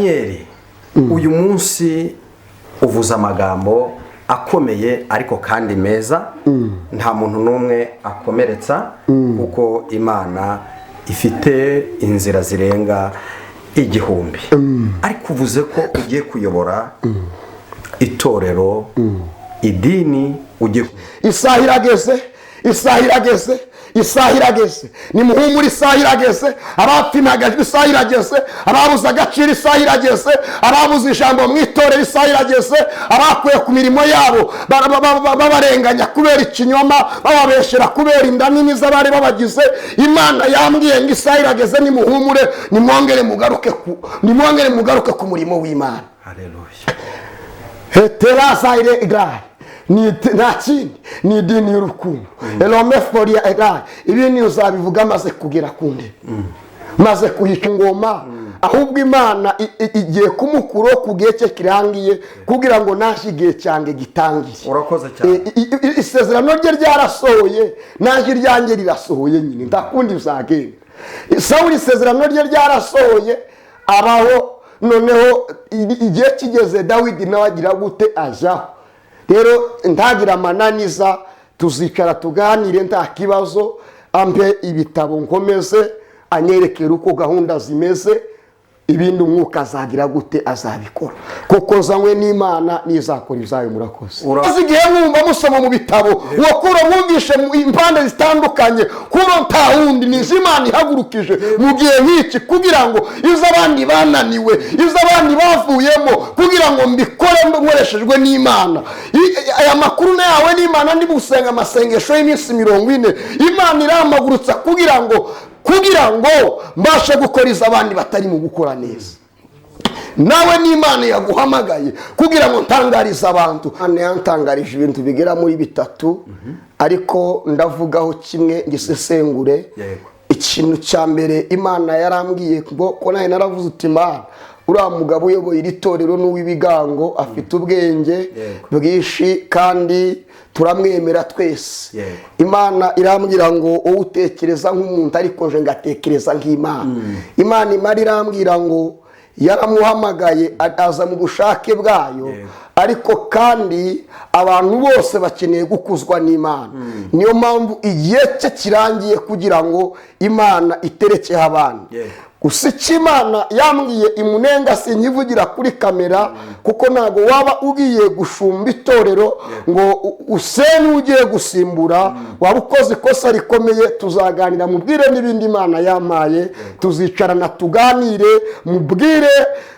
Daniel, uyu munsi uvuze amagambo akomeye ariko kandi meza, nta muntu n'umwe akomeretsa, kuko Imana ifite inzira zirenga 1000. Ariko uvuze ko ugiye kuyobora itorero, idini ugiye Isaha irageze, isaha irageze, isaha irageze. Nimuhumure, isaha irageze. Abapfimagajwe, isaha irageze. Ababuze agaciro, isaha irageze. Ababuze ijambo mu itorero, isaha irageze. Abakuye ku mirimo yabo babarenganya kubera ikinyoma, bababeshera kubera inda nini z'abari babagize, Imana yambwiye ngo isaha irageze. Nimuhumure, nimwongere mugaruke ku murimo w'Imana. Haleluya. Heterasayire igare ni nta kindi, ni idini y'urukundo eromeforia egare. Ibindi uzabivuga maze kugera ku ntebe, maze kuhica ingoma. Ahubwo Imana igiye kumukuraho ku gihe cye kirangiye, kugira ngo naje igihe cyanjye gitangiye. Urakoze cyane. Isezerano rye ryarasohoye, naje iryanjye rirasohoye nyine, ndakundi bizagenda. Sawuli isezerano rye ryarasohoye, abaho. Noneho igihe kigeze, Dawidi nawe agira gute? Ajyaho. Rero ntagira amananiza, tuzicara tuganire, nta kibazo. Ampe ibitabo nkomeze, anyerekere uko gahunda zimeze. Ibindi umwuka azagira gute? Azabikora, kuko nzanywe n'Imana, nizakora ibyayo. Murakoze. Maze igihe mwumva musoma mu bitabo uwo kuro, mwumvishe mu impande zitandukanye. Kuro nta wundi, ni izo Imana ihagurukije mu gihe nk'iki, kugira ngo izo abandi bananiwe, izo abandi bavuyemo, kugira ngo mbikore nkoreshejwe n'Imana. Aya makuru nayawe n'Imana. Ndi gusenga amasengesho y'iminsi 40, Imana irampagurutsa kugira ngo mbashe gukora izo abandi batari mu gukora neza. Nawe n'Imana yaguhamagaye kugira ngo ntangarize abantu. Imana yantangarije ibintu bigera muri bitatu, ariko ndavugaho kimwe ngisesengure. Ikintu cya mbere, Imana yarambwiye ngo ko nawe naravuze uti: "Imana, uriya mugabo uyoboye iri torero n'uw'ibigango, afite ubwenge bwinshi kandi turamwemera twese." Imana irambwira ngo: "Wowe utekereza nk'umuntu, ariko nje ngatekereza nk'Imana." Imana imara irambwira ngo yaramuhamagaye, aza mu bushake bwayo, ariko kandi abantu bose bakeneye gukuzwa n'Imana. Niyo mpamvu igihe cye kirangiye kugira ngo Imana iterekeho abandi. Gusa icyo Imana yambwiye imunenga sinkivugira kuri kamera, kuko ntabwo waba ugiye gushumba itorero ngo usenye ugiye gusimbura, waba ukoze ikosa rikomeye. Tuzaganira, mubwire n'ibindi Imana yampaye. Tuzicarana tuganire, mubwire,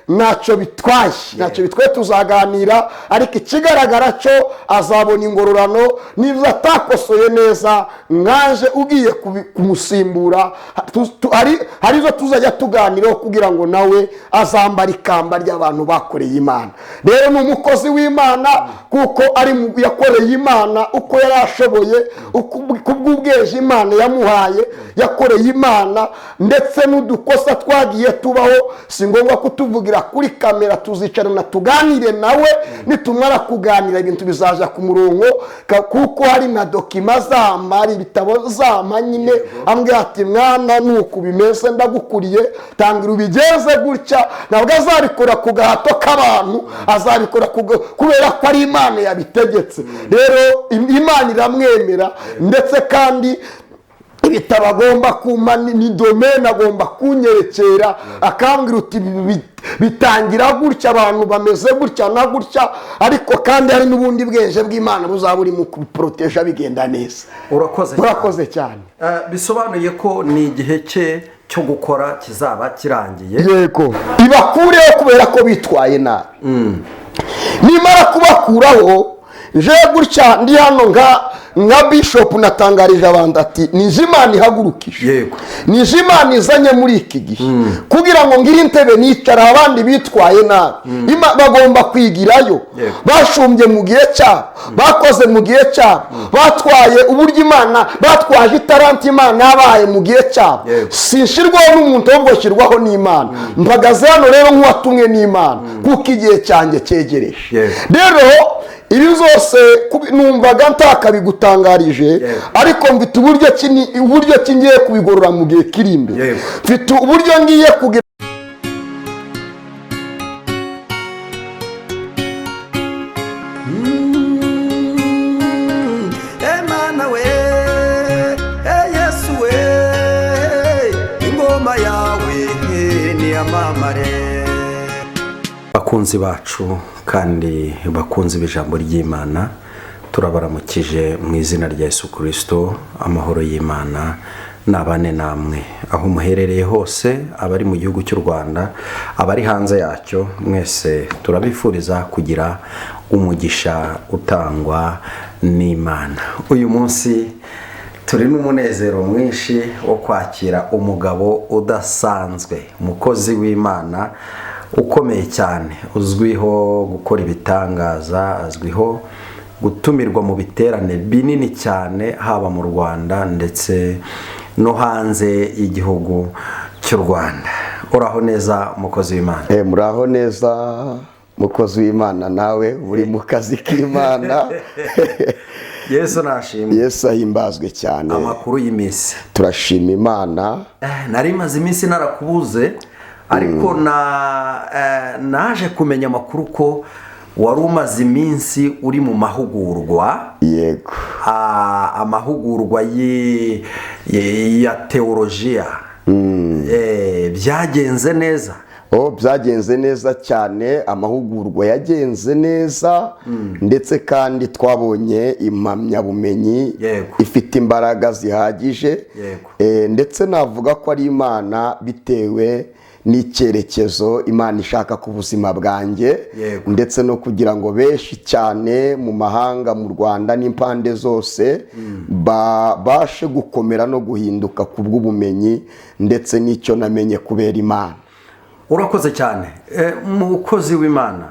ntacyo bitwaye, ntacyo bitwaye, tuzaganira. Ariko ikigaragara cyo, azabona ingororano niba atakosoye neza. Nkaje ugiye kumusimbura, hari izo tuzajya tuganiraho kugira ngo nawe azambare ikamba ry'abantu bakoreye Imana. Rero ni umukozi w'Imana, kuko ari yakoreye Imana uko yari ashoboye, kubw'ubwenge Imana yamuhaye yakoreye Imana. Ndetse n'udukosa twagiye tubaho si ngombwa kutuvugira kuri kamera. Tuzicarana tuganire nawe. Nitumara kuganira, ibintu bizaja ku murongo, kuko hari na document zama, hari ibitabo zama nyine. Ambwira ati: "Mwana, nuku bimeze, ndagukuriye, tangira ubigenze gutya." Ntabwo azabikora ku gahato k'abantu, azabikora kubera ko ari Imana yabitegetse. Rero Imana iramwemera, ndetse kandi ibitabo agomba kumpa ni domaine agomba kunyerekera, akambwira uti: "Ibi bitangira gutya, abantu bameze gutya na gutya." Ariko kandi hari n'ubundi bwenge bw'Imana buzaba buri mu kubiporoteja, bigenda neza. Urakoze cyane. Murakoze cyane. Bisobanuye ko ni igihe cye cyo gukora kizaba kirangiye. Yego, ibakureho kubera ko bitwaye nabi. Nimara kubakuraho, nje gutya ndi hano nka bishop, natangarije abantu ati: "Nije Imana ihagurukije, nije Imana izanye muri iki gihe kugira ngo ngire intebe nicara abandi bitwaye nabi." Bagomba kwigirayo. Bashumbye mu gihe cyabo, bakoze mu gihe cyabo, batwaye uburyo Imana, batwaje itaranti Imana yabaye mu gihe cyabo. Sinshirwaho n'umuntu, ahubwo nshyirwaho n'Imana. Mpagaze hano rero nk'uwatumwe n'Imana, kuko igihe cyanjye cyegereje. Rero ibi byose numvaga ntakabigutangarije, ariko mfite uburyo ki ngiye kubigorora mu gihe kiri imbere. Mfite uburyo ngiye kugira. Bakunzi bacu kandi bakunzi b'ijambo ry'Imana, turabaramukije mu izina rya Yesu Kirisito. Amahoro y'Imana nabane namwe aho muherereye hose, abari mu gihugu cy'u Rwanda, abari hanze yacyo, mwese turabifuriza kugira umugisha utangwa n'Imana. Uyu munsi turi n'umunezero mwinshi wo kwakira umugabo udasanzwe, umukozi w'Imana ukomeye cyane, uzwiho gukora ibitangaza, azwiho gutumirwa mu biterane binini cyane, haba mu Rwanda ndetse no hanze y'igihugu cy'u Rwanda. Uraho neza, umukozi w'Imana? Muraho neza, mukozi w'Imana, nawe uri mu kazi k'Imana. Yesu nashimwe. Yesu ahimbazwe cyane. Amakuru y'iminsi? Turashima Imana. Nari maze iminsi narakubuze, ariko naje kumenya amakuru ko wari umaze iminsi uri mu mahugurwa. Yego. Amahugurwa ya teolojiya. Byagenze neza? Oh, byagenze neza cyane. Amahugurwa yagenze neza, ndetse kandi twabonye impamyabumenyi ifite imbaraga zihagije. Ndetse navuga ko ari Imana, bitewe n'icyerekezo Imana ishaka ku buzima bwanjye, ndetse no kugira ngo benshi cyane mu mahanga, mu Rwanda n'impande zose babashe gukomera no guhinduka ku bw'ubumenyi ndetse n'icyo namenye kubera Imana. Urakoze cyane. Mukozi w'Imana,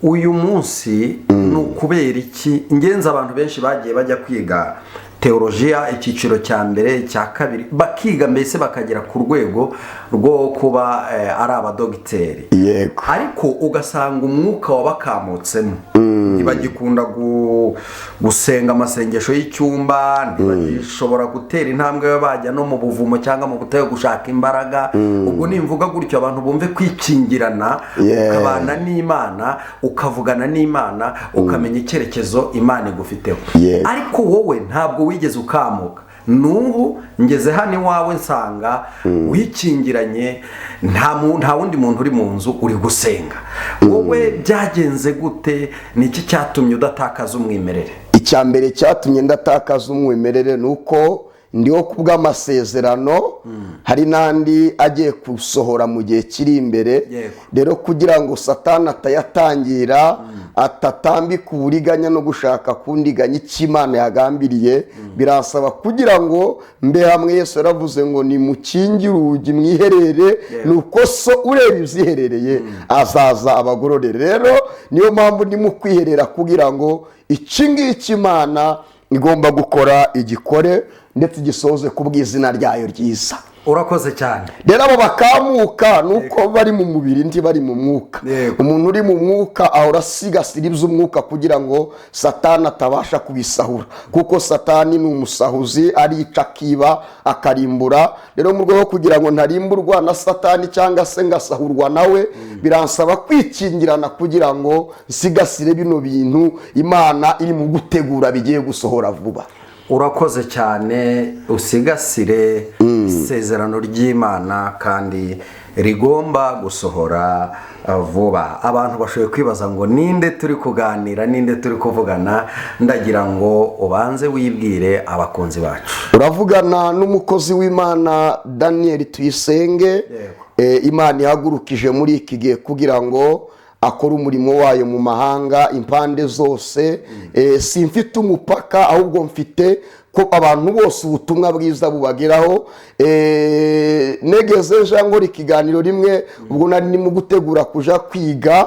uyu munsi ni ukubera iki ingenzi? Abantu benshi bagiye bajya kwiga teolojiya, icyiciro cya mbere, icya kabiri, bakiga mbese bakagera ku rwego rwo kuba ari abadogiteri, ariko ugasanga umwuka wabakamutsemo, ntibagikunda gusenga amasengesho y'icyumba, ntibagishobora gutera intambwe bajya no mu buvumo cyangwa mu butayu gushaka imbaraga. Ubwo nimvuga gutyo, abantu bumve kwikingirana, ukabana n'Imana, ukavugana n'Imana, ukamenya icyerekezo Imana igufiteho. Ariko wowe ntabwo wigeze ukamuka. N'ubu ngeze hano iwawe nsanga wikingiranye, nta wundi muntu uri mu nzu, uri gusenga. Wowe byagenze gute? Ni iki cyatumye udatakaza umwimerere? Icya mbere cyatumye ndatakaza umwimerere ni uko ndiho kubw'amasezerano, hari n'andi agiye gusohora mu gihe kiri imbere. Rero kugira ngo Satani atayatangira, atatambika uburiganya no gushaka kundiganya icyo Imana yagambiriye, birasaba kugira ngo mbe hamwe. Yesu yaravuze ngo nimukingire urugi, mwiherere, nuko so ureba ibyiherereye azaza abagororere. Rero niyo mpamvu ndimo kwiherera, kugira ngo iki ngiki Imana igomba gukora igikore, ndetse igisoze ku bw'izina ryayo ryiza. Urakoze cyane. Rero abo bakamuka ni uko bari mu mubiri, ntibari mu mwuka. Umuntu uri mu mwuka ahora asigasira iby'umwuka kugira ngo Satani atabasha kubisahura, kuko Satani ni umusahuzi, arica, akiba, akarimbura. Rero mu rwego rwo kugira ngo ntarimburwa na Satani cyangwa se ngasahurwa nawe, biransaba kwikingirana kugira ngo nsigasire bino bintu Imana iri mu gutegura bigiye gusohora vuba. Urakoze cyane. Usigasire isezerano ry'Imana kandi rigomba gusohora vuba. Abantu bashoboye kwibaza ngo ninde turi kuganira, ninde turi kuvugana? Ndagira ngo ubanze wibwire abakunzi bacu. Uravugana n'umukozi w'Imana Daniel Tuyisenge. Imana ihagurukije muri iki gihe kugira ngo akore umurimo wayo mu mahanga impande zose. Simfite umupaka, ahubwo mfite ko abantu bose ubutumwa bwiza bubageraho. Negeze nja nkora ikiganiro rimwe, ubwo nari ndimo gutegura kuja kwiga,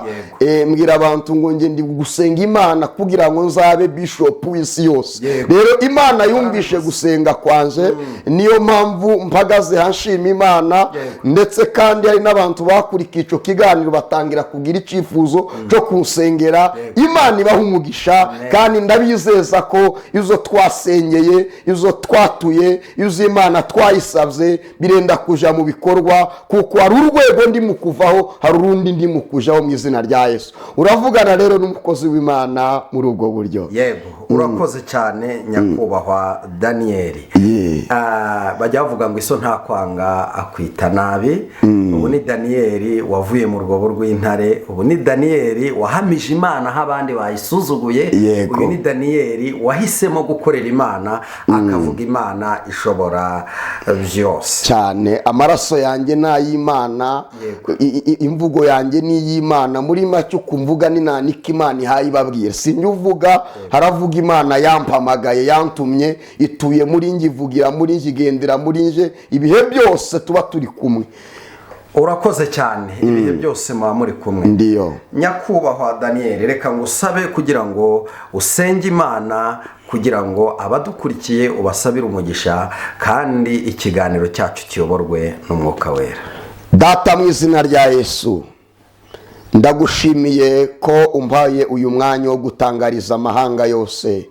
mbwira abantu ngo nge ndi gusenga Imana kugira ngo nzabe bishop w'isi yose. Rero Imana yumvishe gusenga kwanje, niyo mpamvu mpagaze hanshima Imana. Ndetse kandi hari n'abantu bakurikiye icyo kiganiro batangira kugira icyifuzo cyo kunsengera. Imana ibaha umugisha. Amen. Kandi ndabizeza ko izo twasengeye twasengeye, izo twatuye, izo Imana twayisabye, birenda kuja mu bikorwa, kuko hari urwego ndimo kuvaho, hari urundi ndimo kujaho mu izina rya Yesu. Uravugana rero n'umukozi w'Imana muri ubwo buryo. Yego, urakoze cyane, nyakubahwa Daniyeli. Bajya bavuga ngo iso nta kwanga akwita nabi. Ubu ni Daniyeli wavuye mu rwobo rw'intare, ubu ni Daniyeli wahamije Imana aho abandi bayisuzuguye. Uyu ni Daniyeli wahisemo gukorera Imana, akavuga Imana ishobora byose. Cyane, amaraso yanjye ni ay'Imana. Imvugo yanjye ni iy'Imana. Muri make, uko mvuga ni nta niko Imana ihaye ibabwira. Sinjye uvuga, haravuga Imana yampamagaye, yantumye, ituye muri njye, ivugira muri njye, igendera muri njye ibihe byose, tuba turi kumwe. Urakoze cyane, ibihe byose muba muri kumwe. Ndiyo. Nyakubahwa Daniyeli, reka ngusabe kugira ngo usenge Imana, kugira ngo abadukurikiye ubasabire umugisha, kandi ikiganiro cyacu kiyoborwe n'Umwuka Wera. Data, mu izina rya Yesu, ndagushimiye ko umpaye uyu mwanya wo gutangariza amahanga yose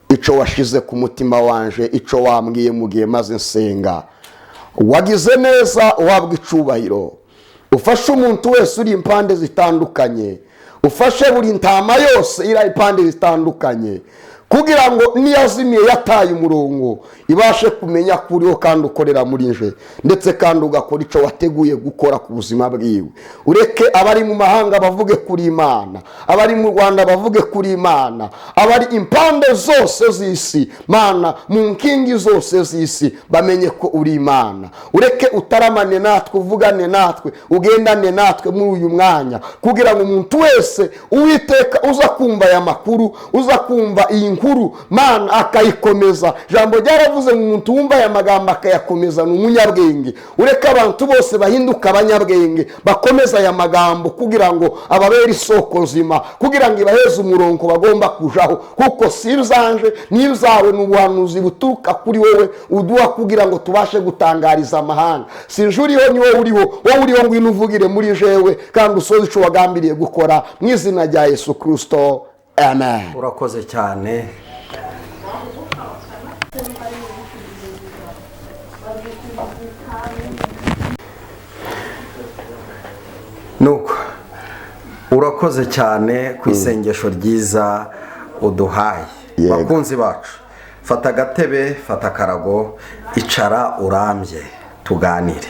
ico washize ku mutima wanje, ico wambwiye mu gihe maze nsenga. Wagize neza, uhabwa icubahiro. Ufashe umuntu wese uri impande zitandukanye, ufashe buri ntama yose iri impande zitandukanye, kugira ngo niyazimiye, yataye umurongo, ibashe kumenya ko uriho kandi ukorera muri nje, ndetse kandi ugakora icyo wateguye gukora ku buzima bwiwe. Ureke abari mu mahanga bavuge kuri Imana, abari mu Rwanda bavuge kuri Imana, abari impande zose z'isi, Mana, mu nkingi zose z'isi bamenye ko uri Imana. Ureke utaramane natwe, uvugane natwe, ugendane natwe muri uyu mwanya, kugira ngo umuntu wese, Uwiteka, uza kumva aya makuru, uza kumva iyi nkuru, Mana, akayikomeza. Ijambo ryaravuze ngo umuntu wumva aya magambo akayakomeza ni umunyabwenge. Ureke abantu bose bahinduka abanyabwenge, bakomeza aya magambo, kugira ngo ababere isoko nzima, kugira ngo ibaheze umurongo bagomba kujaho, kuko si ibzanje, ni ibyawe, ni ubuhanuzi buturuka kuri wowe uduha kugira ngo tubashe gutangariza amahanga. Si nje uriho, ni wowe uriho. Wowe uriho, ngwino uvugire muri jewe kandi usoze ico wagambiriye gukora, mu izina rya Yesu Kirisito, amen. Urakoze cyane. Nuko urakoze cyane ku isengesho ryiza uduhaye. Bakunzi bacu, fata agatebe, fata akarago, icara urambye, tuganire,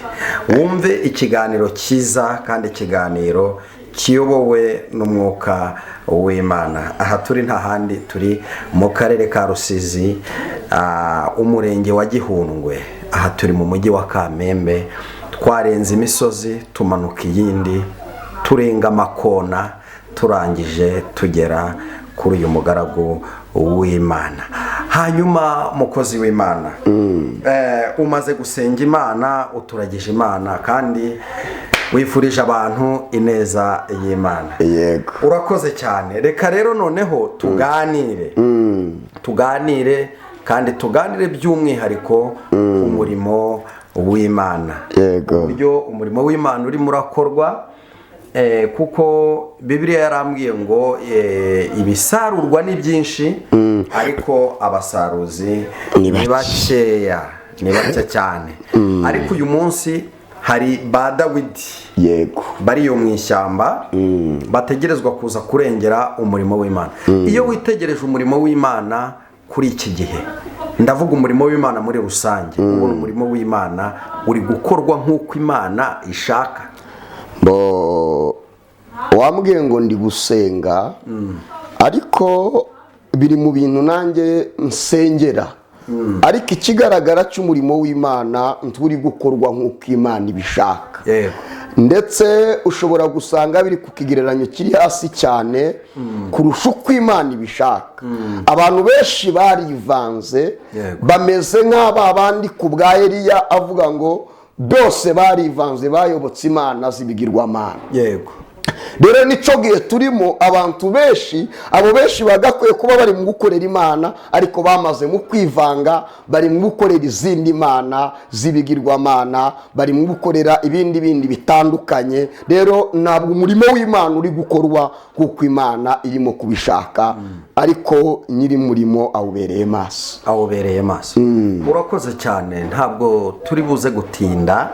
wumve ikiganiro cyiza kandi ikiganiro kiyobowe n'Umwuka w'Imana. Aha turi nta handi, turi mu karere ka Rusizi, umurenge wa Gihundwe. Aha turi mu mujyi wa Kamembe. Twarenze imisozi, tumanuka iyindi, turenga amakona, turangije tugera kuri uyu mugaragu w'Imana. Hanyuma, mukozi w'Imana, umaze gusenga Imana, uturagije Imana, kandi wifurije abantu ineza y'Imana. Yego. Urakoze cyane. Reka rero noneho tuganire, tuganire kandi tuganire by'umwihariko ku murimo w'Imana, uburyo umurimo w'Imana urimo urakorwa, kuko Bibiliya yarambwiye ngo ibisarurwa ni byinshi, ariko abasaruzi ni ni bake. Bakeya, ni bake cyane. Ariko uyu munsi hari ba Dawidi bari iyo mu ishyamba, bategerezwa kuza kurengera umurimo w'Imana. Iyo witegereje umurimo w'Imana kuri iki gihe, ndavuga umurimo w'Imana muri rusange, ubona umurimo w'Imana uri gukorwa nk'uko Imana ishaka? Bo, wambwiye ngo ndi gusenga, ariko biri mu bintu nanjye nsengera. Ariko ikigaragara cy'umurimo w'Imana nturi gukorwa nk'uko Imana ibishaka. Ndetse ushobora gusanga biri ku kigereranyo kiri hasi cyane kurusha uko Imana ibishaka. Abantu benshi barivanze, bameze nk'aba bandi ku bwa Eliya avuga ngo bose barivanze, bayobotse imana z'ibigirwamana. Rero nicyo gihe turimo, abantu benshi, abo benshi bagakwiye kuba bari mu gukorera Imana, ariko bamaze mu kwivanga, bari mu gukorera izindi mana z'ibigirwamana, bari mu gukorera ibindi bindi bitandukanye. Rero ntabwo umurimo w'Imana uri gukorwa kuko Imana irimo kubishaka, ariko nyiri murimo awubereye maso. Awubereye maso. Urakoze cyane, ntabwo turi buze gutinda,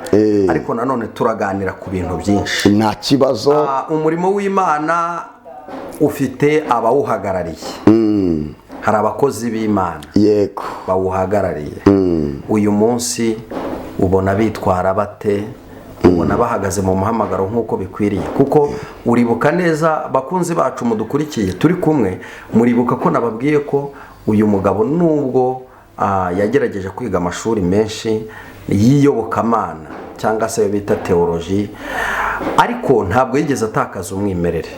ariko nanone turaganira ku bintu byinshi. Nta kibazo. Umurimo w'Imana ufite abawuhagarariye. Hari abakozi b'Imana bawuhagarariye. Uyu munsi ubona bitwara bate? Ubona bahagaze mu muhamagaro nk'uko bikwiriye? Kuko uribuka neza, bakunzi bacu mudukurikiye turi kumwe, muribuka ko nababwiye ko uyu mugabo nubwo yagerageje kwiga amashuri menshi y'iyobokamana cyangwa se bita teoloji, ariko ntabwo yigeze atakaza umwimerere.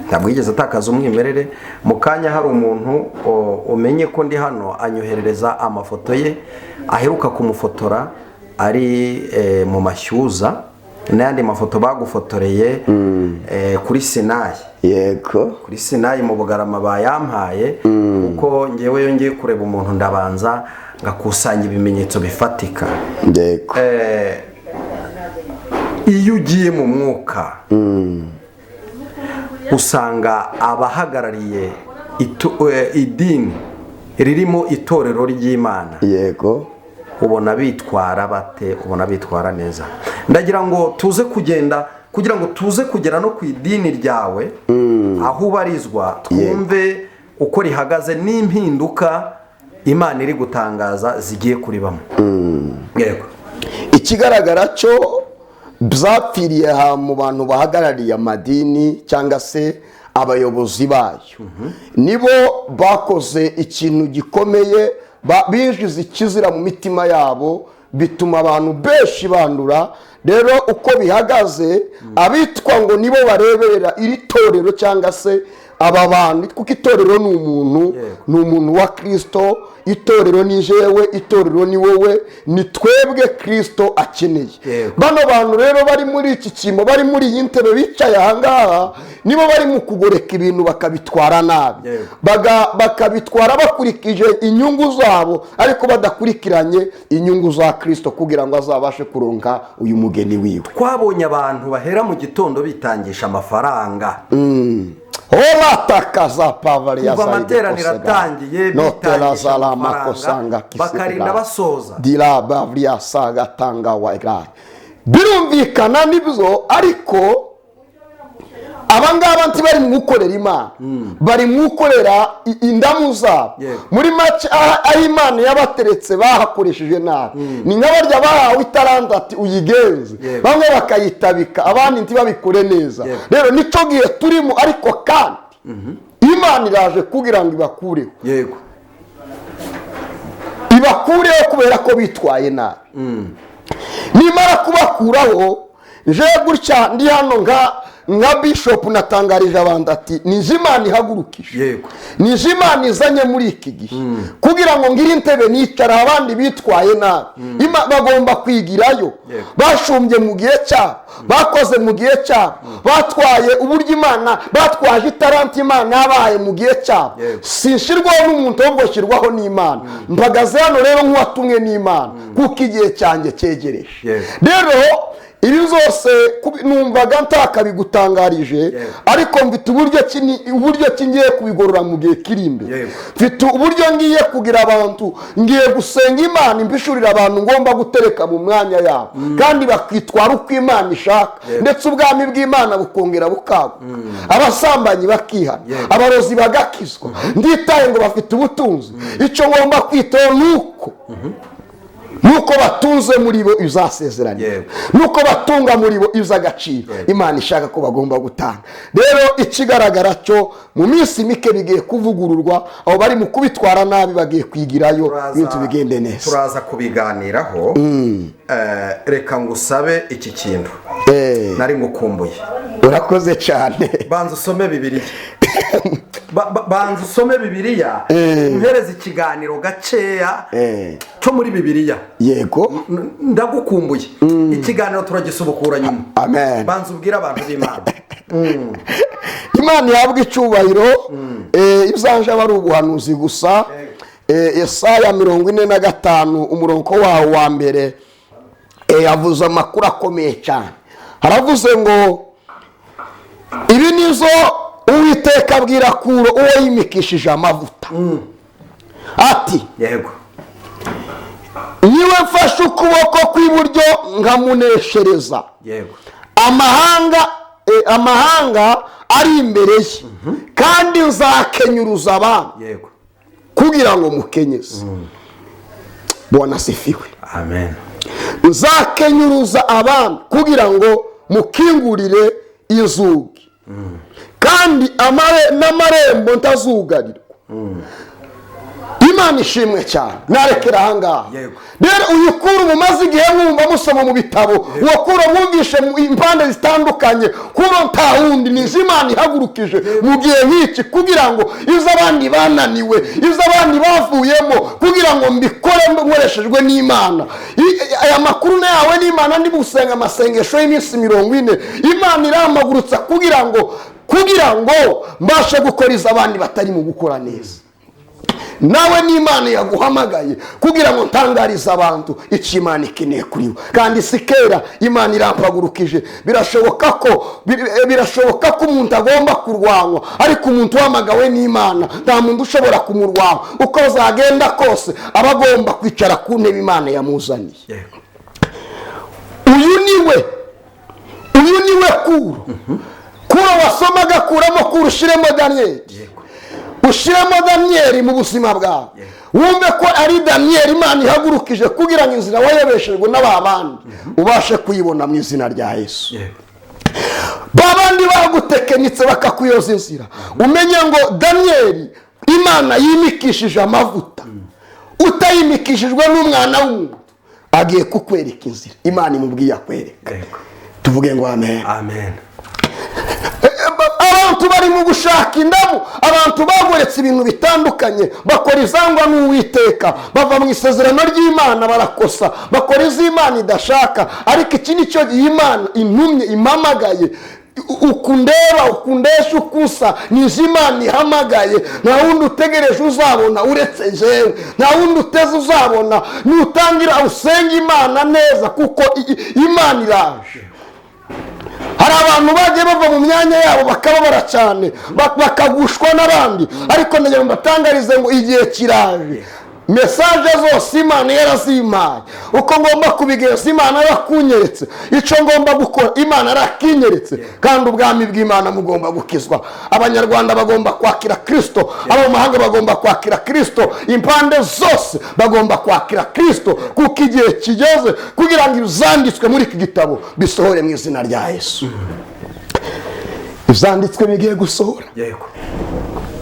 Ntabwo yigeze atakaza umwimerere. Mu kanya hari umuntu umenye ko ndi hano anyoherereza amafoto ye aheruka kumufotora ari mu mashyuza, n'ayandi mafoto bagufotoreye kuri Sinayi. Kuri Sinayi mu Bugarama bayampaye, kuko ngewe iyo ngiye kureba umuntu ndabanza ngakusanya ibimenyetso bifatika. Iyo ugiye mu mwuka usanga abahagarariye idini ririmo itorero ry'Imana, ubona bitwara bate? Ubona bitwara neza? Ndagira ngo tuze kugenda, kugira ngo tuze kugera no ku idini ryawe aho ubarizwa, twumve uko rihagaze n'impinduka Imana iri gutangaza zigiye kuribamo. Yego. Ikigaragara cyo byapfiriye aha mu bantu bahagarariye amadini cyangwa se abayobozi bayo, nibo bakoze ikintu gikomeye, binjiza ikizira mu mitima yabo, bituma abantu benshi bandura. Rero uko bihagaze, abitwa ngo nibo bareberera iri torero cyangwa se aba bantu, kuko itorero ni umuntu, ni umuntu wa Kristo. Itorero ni jewe, itorero ni wowe, ni twebwe Kristo akeneye. Bano bantu rero bari muri iki cyimbo, bari muri iyi ntebe, bicaye ahangaha, nibo bari mu kugoreka ibintu bakabitwara nabi, bakabitwara bakurikije inyungu zabo, ariko badakurikiranye inyungu za Kristo kugira ngo azabashe kuronka uyu mugeni wiwe. Twabonye abantu bahera mu gitondo bitangisha amafaranga. Olatakaza pavali ya Kuva zaidi amateraniro kosega. atangiye, Notela bitangisha zala amafaranga, makosanga kisega. bakarinda basoza. Dila bavlia saga tanga wa igra. Birumvikana nibyo, ariko abangaba ntibari mu gukorera Imana, bari mu gukorera indamu zabo. Muri make, aho Imana yabateretse bahakoresheje nabi. Ni nka barya bahawe itaranta ati uyigenze, bamwe bakayitabika, abandi ntibabikore neza. Rero nicyo gihe turimo, ariko kandi Imana iraje kugira ngo ibakureho. Ibakureho kubera ko bitwaye nabi. Nimara kubakuraho, je gutya ndi hano nka bishop natangarije abantu ati nije Imana ihagurukije, nije Imana izanye muri iki gihe kugira ngo ngire intebe nicara, abandi bitwaye nabi bagomba kwigirayo. Bashumbye mu gihe cyabo, bakoze mu gihe cyabo, batwaye uburyo Imana, batwaje itaranti Imana yabaye mu gihe cyabo. Sinshirwaho n'umuntu, ahubwo nshyirwaho n'Imana. Mpagaze hano rero nk'uwatumwe n'Imana kuko igihe cyanjye cyegereje. Rero ibi byose numvaga ntakabigutangarije, ariko mfite uburyo ki ngiye kubigorora mu gihe kiri imbere. Mfite uburyo ngiye kugira abantu, ngiye gusenga Imana imbishurira abantu ngomba gutereka mu mwanya yabo, kandi bakitwara uko Imana ishaka, ndetse ubwami bw'Imana bukongera bukaguka, abasambanyi bakihana, abarozi bagakizwa. Nditaye ngo bafite ubutunzi, icyo ngomba kwitaho nuko nuko batunze muri bo ibizasezeranye, nuko batunga muri bo iby'agaciro Imana ishaka ko bagomba gutanga. Rero ikigaragara cyo mu minsi mike bigiye kuvugururwa, abo bari mu kubitwara nabi bagiye kwigirayo, ibintu bigende neza. Turaza kubiganiraho. Reka ngusabe iki kintu, nari ngukumbuye. Urakoze cyane. Banza usome Bibiliya. Banza usome Bibiliya, umpereze ikiganiro gakeya cyo muri Bibiliya. Ndagukumbuye, ikiganiro turagisubukura nyuma. Amen. Banza ubwire abantu b'Imana. Imana ihabwa icyubahiro. Ibyanjye aba ari ubuhanuzi gusa. Yesaya 45, umurongo wawo wa mbere, yavuze amakuru akomeye cyane. Haravuze ngo: "Ibi nizo Uwiteka abwira Kuro, uwo yimikishije amavuta, ati: Niwe mfashe ukuboko kw'iburyo nkamuneshereza amahanga, amahanga ari imbere ye, kandi nzakenyuruza abandi kugira ngo mukenyeze." Bwana asifiwe. Amen. "Nzakenyuruza abandi kugira ngo mukingurire inzugi, kandi n'amarembo ntazugarirwa." Imana ishimwe cyane. Narekera ahangaha. Rero uyu Kuro mumaze igihe mwumva musoma mu bitabo, uwo Kuro mwumvishe mu impande zitandukanye, Kuro nta wundi, ni izo Imana ihagurukije mu gihe nk'iki kugira ngo izo abandi bananiwe, izo abandi bavuyemo, kugira ngo mbikore nkoreshejwe n'Imana. Aya makuru nayawe n'Imana. Ndi gusenga amasengesho y'iminsi 40, Imana iramagurutsa kugira ngo mbashe gukora izo abandi batari mu gukora neza. Nawe n'Imana yaguhamagaye kugira ngo ntangarize abantu icyo Imana ikeneye kuri bo. Kandi si kera Imana irampagurukije. Birashoboka ko umuntu agomba kurwanywa, ariko umuntu uhamagawe n'Imana nta muntu ushobora kumurwanya. Uko zagenda kose, aba agomba kwicara ku ntebe Imana yamuzaniye. Uyu niwe Kuro. Kuro wasomaga, kuramo Kuro, ushyiremo Daniyeli. Ushyiremo Daniyeli mu buzima bwawe, wumve ko ari Daniyeli Imana ihagurukije kugira ngo inzira wayobeshejwe n'aba bandi ubashe kuyibona mu izina rya Yesu. Ba bandi bagutekenitse bakakuyoza inzira, umenye ngo Daniyeli Imana yimikishije amavuta, utayimikishijwe n'umwana w'umuntu, agiye kukwereka inzira Imana imubwiye akwereka. Tuvuge ngo amen. Amen. Abantu bari mu gushaka indamu, abantu bagoretse ibintu bitandukanye, bakora izangwa n'Uwiteka, bava mu isezerano ry'Imana, barakosa, bakora iz'Imana idashaka. Ariko iki ni cyo gihe Imana intumye, impamagaye. Ukundeba, ukundesha, ukusa ni iz'Imana ihamagaye. Nta wundi utegereje uzabona uretse jewe, nta wundi uteze uzabona. Nutangira usenge Imana neza, kuko Imana iraje. Hari abantu bagiye bava mu myanya yabo bakababara cyane, bakagushwa n'abandi, ariko ndagira ngo mbatangarize ngo igihe kiraje. Message zose Imana yarazimpaye, uko ngomba kubigenza Imana yarakunyeretse, icyo ngomba gukora Imana yarakinyeretse. Kandi ubwami bw'Imana mugomba gukizwa. Abanyarwanda bagomba kwakira Kirisito, abo mu mahanga bagomba kwakira Kirisito, impande zose bagomba kwakira Kirisito, kuko igihe kigeze kugira ngo ibyanditswe muri iki gitabo bisohore mu izina rya Yesu. Ibyanditswe bigiye gusohora.